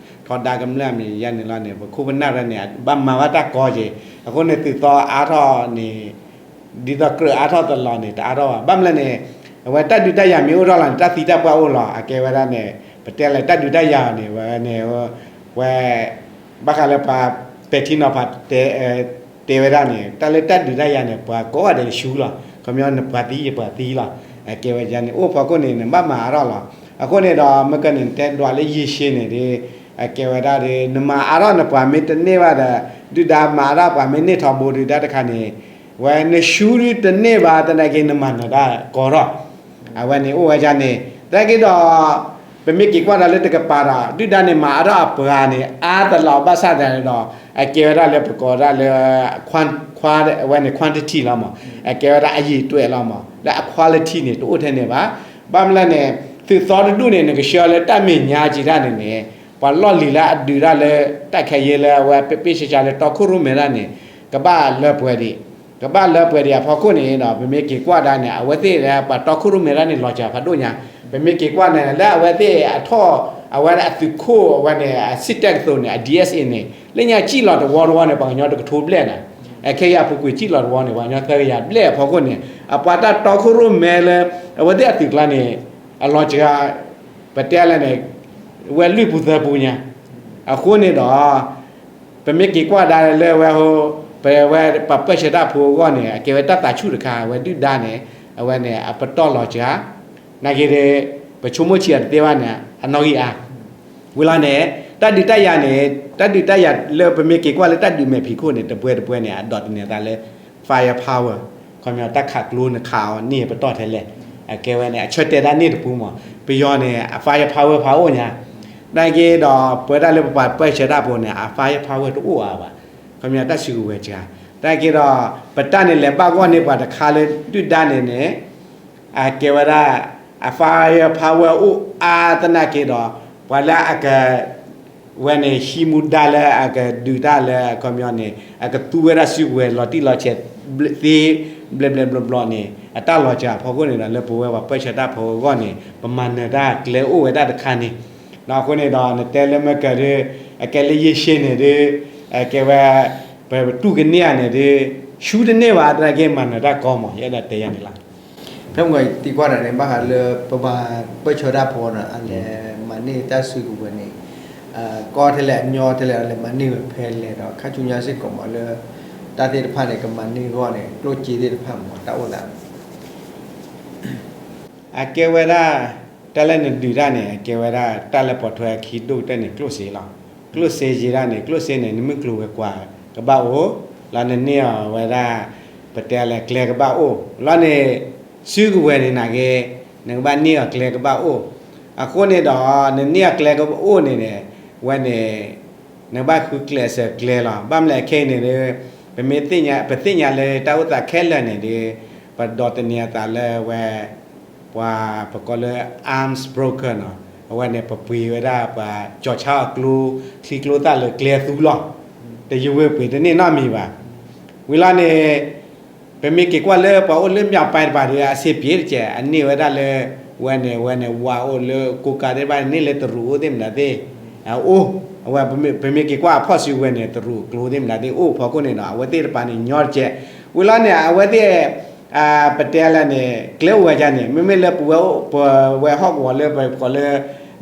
ထီဒါကမျၢၢ်မံၤယါန့ၣ်လီၤန့ၣ် ပခိၣ်ပနၢ်ရၢန့ၣ် ဘၣ်မၤဘၣ်တၢ်ကီက့ၤ အဃိန့ၣ်သုးသီအါထီၣ်န့ၣ် ဒ်သိးကြၢးအါထီၣ်သလီၤန့ၣ် တအါထီၣ်ဘၣ်. ဘၣ်မနုၤလဲၣ်န့ၣ် အဝဲတၢ်ဒုးတၢ်ယၤမ့ၢ်အိၣ်ထီၣ်လီၤန့ၣ် တၢ်သံတၢ်ပှၢ်အိၣ်လီၤ. အကဲဝဲဒၣ်န့ၣ် ပတဲလၢတၢ်ဒုးတၢ်ယၤန့ၣ် ဝဲန့ၣ် ဝဲ ဘၣ်ဃးလၢပှၤပဲာ်ထံနီၤဖး တဲဝဲဒၣ်န့ၣ် တၢ်လၢတၢ်ဒုးတၢ်ယၤန့ၣ် ပှၤကိးဂၤဒဲးဆူလီၤ. ခီပညီနပှၤသံယပှၤသံလီၤ. အကဲဝဲန့ၣ် အိၣ်ဖီခိၣ်န့ၣ် နဘၣ်မၤအါထီၣ်လီၤ. အဃိန့ၣ်ဒီး မ့ၢ်ကန့ၣ် နတဲဒွးလၢယံာ်ရှဲန့ၣ်ဒီး အကဲဝဲဒၣ်ဒီး နမၤအါထီၣ်နပှၤမ့ၢ်တန့ၢ်ဘၣ်ဒီး ဒုၣ်ဒါမၤအါထီၣ်ပှၤမ့ၢ်န့ၢ်ထီဘိဒုၣ်ဒါတခါန့ၣ် ဝဲနဆူဒုတန့ၢ်ဘၣ်သနာ်က့ နမၤနၢၤတၢ်ကီထီၣ် အဝဲန့ၣ်အိၣ်ဝဲဒၣ်န့ၣ် သနာ်က့ဒီး ပမ့ၢ်က့ၤကွၢ်ဒီးလၢတကပၤဒီး ဒုၣ်ဒါန့ၣ်မၤအါထီၣ်အပှၤန့ၣ် အါသလီၤဘၣ်ဆၣ်သနာ်ဒီး အကဲဝဲဒၣ်လၢပကိးဒၣ်လၢ ခွါ အဝဲန့ၣ် quantity လီၤမး အကဲဝဲဒၣ်အရည်အတွက်လီၤမး လၢအ quality န့ၣ် တအိၣ်ထဲန့ၣ်ဘၣ်. ဘၣ်မနုၤလဲၣ်န့ၣ် သုးသီတဒူၣ်န့ၣ် နကဆှၢလၢတၢ်မဲာ်ညါက့ၤတၢ်န့ၣ်န့ၣ် ပှၤလီၢ်လံၤလၢအဒုးတၢ်လၢ တၢ်ခဲယဲလၢအဝဲပ့ၢ်ပ့ၢ်ဆှါဆှါလၢတီခိၣ်ရိၣ်မဲတၢ်န့ၣ် ကဘၣ်လၢပှဲၤဒံး ကဘၣ်လၢပှဲၤဒံးအဖီခိၣ်န့ၣ်ဒီး ပမ့ၢ်က့ၤကွၢ်ဒၣ်န့ၣ် အဝဲသ့ၣ်လၢပှၤတီခိၣ်ရိၣ်မဲတၢ်န့ၣ် လီၤစှၤဖးဒိၣ်ညါ. ပမ့ၢ်က့ၤကွၢ်န့ၣ် လၢအဝဲသ့ၣ်အထီၣ် အဝဲအသုးခိၣ် အဝဲန့ၣ် အ စစ်တပ် ကသိးန့ၣ် အ DSA န့ၣ် လၢညါစံၣ်လီၤတဝီတဝီန့ၣ် ပှၤကညီတကထိဘျဲၣ်နၤ အခဲအံၤအပူၤကွံာ်စံၣ်လီၤတဝီန့ၣ် ပှၤကညီသၢကယၤဘျဲၣ်အဖီခိၣ်န့ၣ် အပှၤတၢ်တီခိၣ်ရိၣ်မဲလၢ အဝဲသ့ၣ်အသုးကျါန့ၣ် အလီၤစှၤ ပတဲလဲၣ်န့ၣ် ဝဲလွံၢ်ပူၤသၢပူၤညါ. အဃိန့ၣ်ဒီး ပမ့ၢ်က့ၤကွၢ်ဒၣ်လၢဝဲ ပဝဲပှၤပၢၢ်ဆၢတၢ်ဖိအဂီၢ်န့ၣ် အကဲဝဲတၢ်သးဆူၣ်တခါ အဝဲဒုၣ်ဒါန့ၣ် အဝဲန့ၣ် အပတီၢ်လီၤစှၤ နာ်က့ဒီး ပဆိကမိၣ်ဆံးအီၤတသ့ဘၣ်န့ၣ် အနီၣ်ဂံၢ်အါ ဝံၤလီၤန့ၣ် တၢ်ဒုးတၢ်ယၤန့ၣ် တၢ်ဒုးတၢ်ယၤလၢပမ့ၢ်က့ၤကွၢ်လၢတၢ်ဒုးမဲာ်ဖံးခိၣ်န့ၣ် တပှဲၤတပှဲၤန့ၣ် အဒိးသန့ၤအသးလၢ firepower ခီပညီတၢ်ခးကျိနခးအီၤန့ၢ်ပတီၢ်ထဲလဲၣ် အကဲဝဲန့ၣ် အဆၢတဲာ်ဒၣ်န့ၣ်တပူၤမး ပယီၤန့ၣ် အ firepower ဖးအိၣ်ညါ နာ်က့ဒီးပဝဲဒၣ်လၢပပှၤပၢၢ်ဆၢတၢ်ဖိန့ၣ် အ firepower တအိၣ်အါဘၣ် ခီပညီတၢ်စုကဝဲၤစှၤ နာ်က့ဒီး ပတၢ်န့ၣ်လဲၤဘၣ်ဂီၢ်န့ၢ်ပှၤတခါလၢဒုၣ်ဒါန့ၣ်န့ၣ် အကဲဝဲဒၣ် အ firepower အိၣ်အါသနာ်က့ဒီး ပှၤလၢအက ဝဲန့ၣ် ဟံးမူဒါလၢအကဒုးတၢ်လၢအခီပညီန့ၣ် အကသူဝဲဒၣ်စုကဝဲၤလီၤတံၢ်လီၤဆဲးသ့ ဘျဲၣ်ဘျဲၣ်ဘျီဘျီန့ၣ် အတၢ်လီၤစှၤအဖီခိၣ်န့ၣ်ဒီး လၢပဝဲပှၤပၢၢ်ဆၢတၢ်ဖိအဂီၢ်န့ၣ် ပမၤနၢၤတၢ်ကျဲအိၣ်ဝဲဒၣ်တခါန့ၣ် အဃိန့ၣ်ဒီး နတဲလၢမ့ၢ်ကဒီး အကဲလၢယ့ၢ်ရှဲန့ၣ်ဒီး အကဲဝဲ ပတူၢ်ကန့ၢ်ဧါန့ၣ်ဒီး ဆူတန့ၢ်ဘၣ်သနာ်က့ မၤနၢၤတၢ်ကီမး ယအဲၣ်ဒိးတဲယၤန့ၣ်လီၤ. ဖဲမ့ၢ်သံကွၢ်တၢ်န့ၣ် ဘၣ်ဃးလၢပပှၤပၢၢ်ဆၢတၢ်ဖိန့ၣ် အလဲၤမၤန့ၢ်တၢ်စုကဝဲၤန့ၣ် ကီထဲလဲၣ်အညီထဲလဲၣ် အလဲၤမၤန့ၢ်ဝဲဖဲလဲၣ်ဒီး ခါဆူညါစ့ၢ်ကီးမးလၢ တၢ်သ့ၣ်တဖၣ်န့ၣ် ကမၤန့ၢ်အဂီၢ်န့ၣ် ကျိၣ်စ့သ့ၣ်တဖၣ်မး တၢ်အိၣ်သး အကဲဝဲဒၣ် တၢ်လၢနဒုးတၢ်န့ၣ် အကဲဝဲဒၣ် တၢ်လၢပိာ်ထွဲခံဒိၣ်ကတၢၢ်န့ၣ် ကျိၣ်စ့လီၤ. ကျိၣ်စ့ယံာ်ဒၣ်န့ၣ် ကျိၣ်စ့န့ၣ် နမ့ၢ်ကျိၤဝဲၤကွာ်ကဘၣ်အိၣ် လီၤနန့ၢ်အီၤဝဲဒၣ် ပတဲလၢကျဲကဘၣ်အိၣ် လီၤန့ၣ် စုကဝဲၤန့ၣ်နာ်က့ နကဘၣ်န့ၢ်အီၤကျဲကဘၣ်အိၣ် အဃိန့ၣ်ဒီး နန့ၢ်အီၤကျဲကဘၣ်အိၣ်န့ၣ်န့ၣ် ဝဲန့ၣ် နကဘၣ်ဃုကျဲးစၢးကျဲလီၤ. ဘၣ်မနုၤလဲၣ်ခဲအံၤန့ၣ် ပမ့ၢ်သ့ၣ်ညါ ပသ့ၣ်ညါလၢတၢ်အိၣ်သးခဲလၢာ်န့ၣ်ဒီး ပဒိးသန့ၤအသးလၢဝဲ ပှၤပကိးလၢ arms broker နီၤ အဝဲန့ၣ် ပပှ့ၤဝဲဒၣ်ပှၤ ကၠီၤဆါအီၤကျိ ချံကျိသၣ်လၢကျဲသူလီၤ. တယုၢ်ဝဲပှ့ၤတန့ၢ်နီတမံၤဘၣ်. ဝံၤလီၤန့ၣ် ပမ့ၢ်က့ၤကွၢ်လၢပှၤအိၣ်လၢ မြောက်ပိုင်း တပၤဒီး အဆင်ပြေတက့ၢ် အန့ၢ်ဝဲဒၣ်လၢ ဝဲန့ၣ် ဝဲန့ၣ် ဝါအိၣ်လၢကိးကးသ့ၣ်တဖၣ်န့ၣ် န့ၢ်လၢတရူးအိၣ်သ့ၣ်မတၤသ့ၣ် အအိၣ် အဝဲ ပမ့ၢ်က့ၤကွၢ်အဖီၣ်စုကဝဲၤန့ၣ် တရူးကျိသ့ၣ်မတၤသ့ၣ်အိၣ်ဖီခိၣ်န့ၣ်ဒီး အဝဲသ့ၣ်တပၤန့ၣ်ညီတက့ၢ်. ဝံၤလီၤန့ၣ် အဝဲသ့ၣ် ပတဲလၢန့ၣ် ကျဲအိၣ်ဝဲဒၣ်န့ၣ် မ့မ့ၢ်လၢပဝဲ ပဝဲဟီၣ်ကဝီၤလၢပကိးလၢ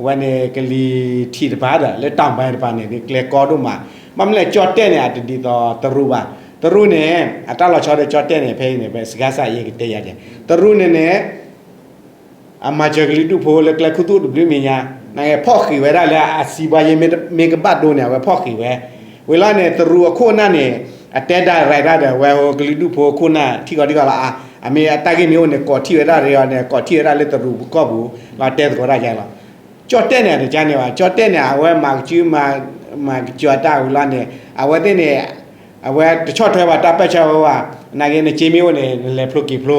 ဝဲန့ၣ်ကလံၤထံးတပၤဒီး လၢတောင်ပိုင်း တပၤန့ၣ် ကျဲကီဒိၣ်မး. ဘၣ်မနုၤလဲၣ် ကၠီၣ်တဲၣ်န့ၣ် အတဒ်သိးတရူးဘၣ်. တရူးန့ၣ် အတၢ်လီၤဆီဒီးကၠီၣ်တဲၣ်န့ၣ် ဖဲအံၤန့ၣ် ပစကါစးယဲကတဲယၤက့ၤ တရူးန့ၣ်န့ၣ် အမၤစၢၤကလုာ်ဒူၣ်ဖိလၢကျဲခူသူၣ်တဘျုးမဲာ်ညါ နကဖီၣ်ဃံးဝဲဒၣ်လၢအစံးဘၣ်ယဲမ့ၢ်ကဘၣ်ဒိန့ၣ် အဝဲဖီၣ်ဃံးဝဲ. ဝံၤလီၤန့ၣ် တရူးအခိၣ်အနၢ်န့ၣ် အတဲဒၣ်ရဲၣ်ဒၣ်ဒီး ဝဲဟိကလုာ်ဒူၣ်ဖိခိၣ်နၢ်ထံၣ်ကီးထံၣ်ကီးလီၤ. အမ့ၢ်အတၢ်ဂ့ၢ်မ့ၢ်အိၣ်န့ၣ် ကိးထီၣ်ဝဲဒၣ်ရ့အီၤန့ၣ် ကိးထီၣ်ဝဲဒၣ်လၢတရူးပူၤကီၢ်ပူၤ လီၤတဲသကိးတၢ်ယါလီၤ. ကၠီၣ်တဲၣ်န့ၣ် အတကါန့ၣ်ဘၣ်. ကၠီၣ်တဲၣ်န့ၣ် အဝဲမၤကစု မၤကစၢ်တၢ်ဝံၤလီၤန့ၣ် အဝဲသ့ၣ်န့ၣ် အဝဲတဆီၣ်ထွဲဘၣ်တၢ်ပၢၢ်ဆၢဝဲဘၣ်. နာ်က့နစ့မ့ၢ်အိၣ်န့ၣ် နလဲၤဖျိက့ၤဖျိ.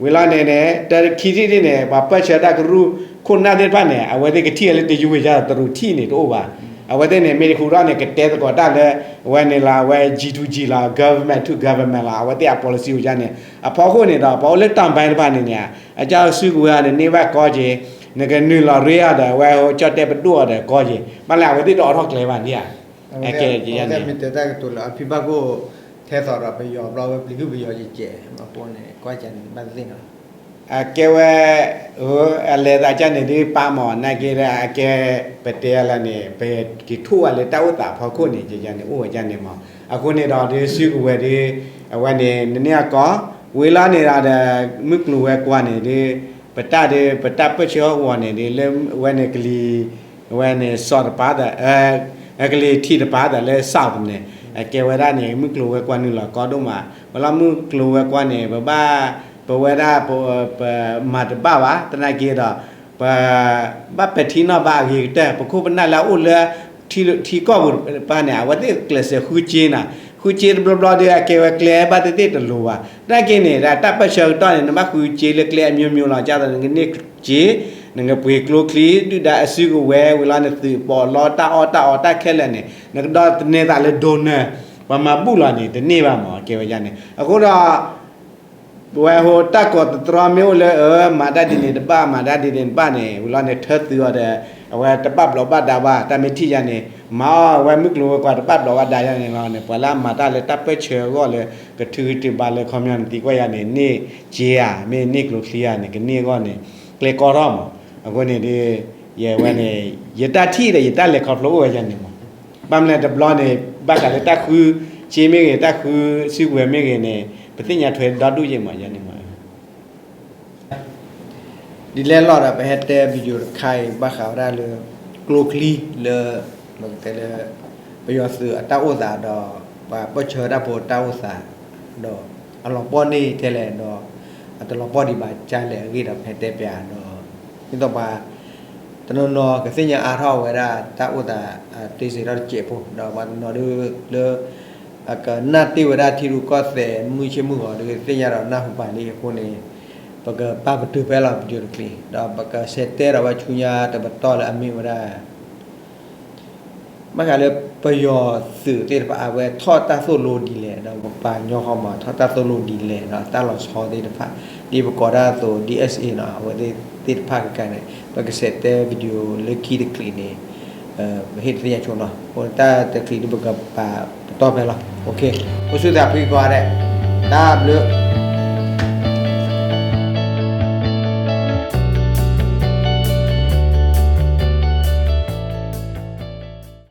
ဝံၤလီၤန့ၣ်န့ၣ် တခံထံၣ်န့ၣ် ပှၤပၢၢ်ဆၢတၢ်ကရူၢ်ခိၣ်နၢ်သ့ၣ်တဖၣ်န့ၣ် အဝဲသ့ၣ်ကထံၣ်ဝဲလၢတယုၢ်ဝဲဒၣ်တရူးထံၣ်န့ၣ်တအိၣ်ဘၣ်. အဝဲသ့ၣ်န့ၣ် မ့ၢ်တဃူထီၣ်န့ၣ် ကတဲသကိးတၢ်လၢ အဝဲန့ၣ်လီၤ အဝဲ G to G လီၤ government to government လီၤ. အဝဲသ့ၣ်အ policy ဝဲဒၣ်န့ၣ် အဖီခိၣ်န့ၣ်ဒီး ပှၤအိၣ်လၢတောင်ပိုင်း တဖၣ်န့ၣ်န့ၣ် အကစၢ်စုကဝဲၤန့ၣ် န့ၢ်ဘၣ်ကီက့ၤ နကနုာ်လီၤရ့အီၤဒီး အဝဲကၠီၣ်တဲၣ်ပဒိၣ်အီၤဒီးကီၢ်က့ၤ ဘၣ်လဲၣ် အဝဲသ့ၣ်တအိးထီၣ်ကျဲဘၣ်န့ၣ်ဧါ. အကဲ မ့ၢ်တဲတၢ်ကတိၤလၢအဖံဘၣ်ကိၣ် ထဲသိးဒီးပယီၤဘျီဝဲပျံၤဟုၣ်ပယီၤယဲၢ်ကဲး အဃိန့ၣ် ကွၢ်ကန့ၣ်ဘၣ်သ့ၣ်နီၤ အကဲဝဲ အလဲၤသးကန့ၣ်ဒုးပၢ်မး နာ်က့ဒီး အကဲ ပတဲလၢန့ၣ် ပက့ၤထိၣ်ဝဲလၢတၢ်အိၣ်သးဖီခိၣ်န့ၣ် ကန့ၣ်အိၣ်ဝဲကန့ၣ်မး. အဃိန့ၣ်ဒီးဒုးစုကဝဲၤဒုး အဝဲန့ၣ် နန့ၢ်အကီၢ် ဝံၤလီၤန့ၣ်ဒီး မုၢ်ကျိၤဝဲၤကွာ်န့ၣ်ဒုး ပတၢ်ဒုး ပတၢ်ပၢၢ်ဆၢအဂီၢ်န့ၣ်ဒုး လၢအဝဲန့ၣ်ကလံၤ အဝဲန့ၣ်စီၤတပၤသၣ် ကလံၤထံးတပၤသၣ်လၢစီၤန့ၣ် အကဲဝဲဒၣ်န့ၣ် မုၢ်ကျိၤဝဲၤကွာ်နုာ်လီၤကီဒိၣ်မး ဝံၤလီၤမုၢ်ကျိၤဝဲၤကွာ်န့ၣ် ပဘၣ် ပဝဲဒၣ် ပမၤတဘၣ်ဘၣ် သနာ်က့ဒီး ပ ဘၣ်ပဲာ်ထံနီၤဖးအဂ့ၤကတၢၢ် ပခိၣ်ပနၢ်လၢအအိၣ်လၢ ထံကီၢ်ပူၤတဖၣ်န့ၣ် အဝဲသ့ၣ်ကျဲးစၢးဃုစ့နၤ ဃုစ့တဘျီဘျီဒီး အကဲဝဲကျဲဘၣ်သ့ၣ်သ့ၣ်တလိၤဘၣ် သနာ်က့န့ၣ် တၢ်ပၢၢ်ဆၢကတီၢ်န့ၣ် နဘၣ်ဃုစ့လၢကျဲအမျိုးမျိုးလီၤ ကသိးနကန့ၢ်စ့ နကပှ့ၤကျိချံ ဒုၣ်ဒါအစုကဝဲၤ ဝံၤလီၤနသုးပီးလီတၢ်အီၣ်တၢ်အီတၢ်ခဲလၢာ်န့ၣ် နကဒီးသန့ၤသးလၢဒိၣ်နၢၤ ပှၤမၤဘူၣ်လီၤန့ၣ် တန့ၢ်ဘၣ်မး ကဲဝဲဒၣ်န့ၣ် အဃိဒီး ပဝဲဟိတၢ်ကိးသတြီမ့ၢ်အိၣ်လၢ အၢ မၤတၢ်ဒ်န့ၣ်တဘၣ် မၤတၢ်ဒ်န့ၣ်တဘၣ်န့ၣ် ဝံၤလီၤန့ၣ် ထၢသုးအီၤဒီး အဝဲတဘၣ်ဘျီးဘၣ်ဒါဘၣ် တၢ်မ့ၢ်ထံၣ်ယၤန့ၣ် မၤအီၣ်ဝဲမုၢ်ကျိၤဝဲၤကွာ်တဘၣ်ဘျီးဘၣ်ဒါယၤန့ၣ်လီၤန့ၣ် ပှၤလၢအမၤတၢ်လၢတၢ်ပၢၢ်ဆၢအဂီၢ်လၢ ကထုးကထုးဘၣ်လၢခီပညီန့ၣ် သံကွၢ်ယၤန့ၣ် န့ၢ်စ့ဧါ မ့ၢ်န့ၢ်ကျိချံဧါန့ၣ် ကန့ၢ်အဂီၢ်န့ၣ် ကျဲကီထီၣ်မး အဃိန့ၣ်ဒီး ယဝဲန့ၣ် ယတၢ်ထံၣ်ဒီးယတၢ်လဲၤခီဖျိအိၣ်ဝဲယၤန့ၣ်မး ဘၣ်မနုၤတဘျီန့ၣ် ဘၣ်ဃးလၢတၢ်ဃုစ့မ့ၢ်ဂ့ၤ တၢ်ဃုစုကဝဲၤမ့ၢ်ဂ့ၤန့ၣ် ပသ့ၣ်ညါထွဲဒီဒူၣ်ယဲၢ်မး ယၤန့ၣ်မး ဒ်လဲၣ်လီၤဒီး ပဟဲတဲ video တခါအံၤ ဘၣ်ဃးဝဲဒၣ်လၢ ကျိချံလၢ ပကတဲလၢ ပယီၤသုးအတၢ်အိၣ်သးဒီး ပှၤပၢၢ်ဆၢတၢ်ဖိတၢ်အိၣ်သး ဒီးအလီၤပှီၢ်န့ၢ်ထဲလဲၣ်ဒီး အတလီၤပှီၢ်ဒံးဘၣ်ကလဲၣ်အဂ့ၢ်ဒီး ပဟဲတဲပၠးဒီး ဒ်သိးပှၤ တနီၤနီၤကသ့ၣ်ညါအါထီၣ်ဝဲဒၣ်တၢ်အိၣ်သး တ့စ့ၢ်ထီၣ်တစဲးဖိ ဒီးပှၤတနီၤဒုးလၢ အကနၣ်တ့ၢ်ဝဲဒၣ်ထံရူၢ်ကီၢ်သဲး မုၢ်ဆ့ၣ်မုၢ်ဂီၤဒုးသ့ၣ်ညါဒီးနၢ်ဟူပှၤလံအဃိန့ၣ် ပကပာ်ပတုာ်ဖဲလီၤ video တချံး ဒီးပကဆဲးတဲဒီးဝဲဆူညါတပတီၢ်လၢအမ့ၢ်ဝဲဒၣ် ဘၣ်ဃးလၢပယီၤသုးသ့ၣ်တဖၣ် အဝဲထီၣ်တၢ်သိၣ်လိဒ်လဲၣ် ဒီးပပှၤကညီဃီမး ထီၣ်တၢ်သိၣ်လိဒ်လဲၣ် ဒီးတၢ်လီၤဆီသ့ၣ်တဖၣ် ဒ်ပကိးတၢ်အသိး DSA နီၤ အဝဲသ့ၣ်တဖၣ်ကကန့ၣ် ပကဆဲးတဲ video လၢခံတချံးန့ၣ် ပဟ့ၣ်တသ့ၣ်ညါဆိနီၤ အဃိတၢ်တချံးဒုးပကပာ်ပတီၢ်ဖဲလီၤ အိၣ်ဆူၣ်သးဖှံကိးဂၤဒဲး တၢ်ဘျုး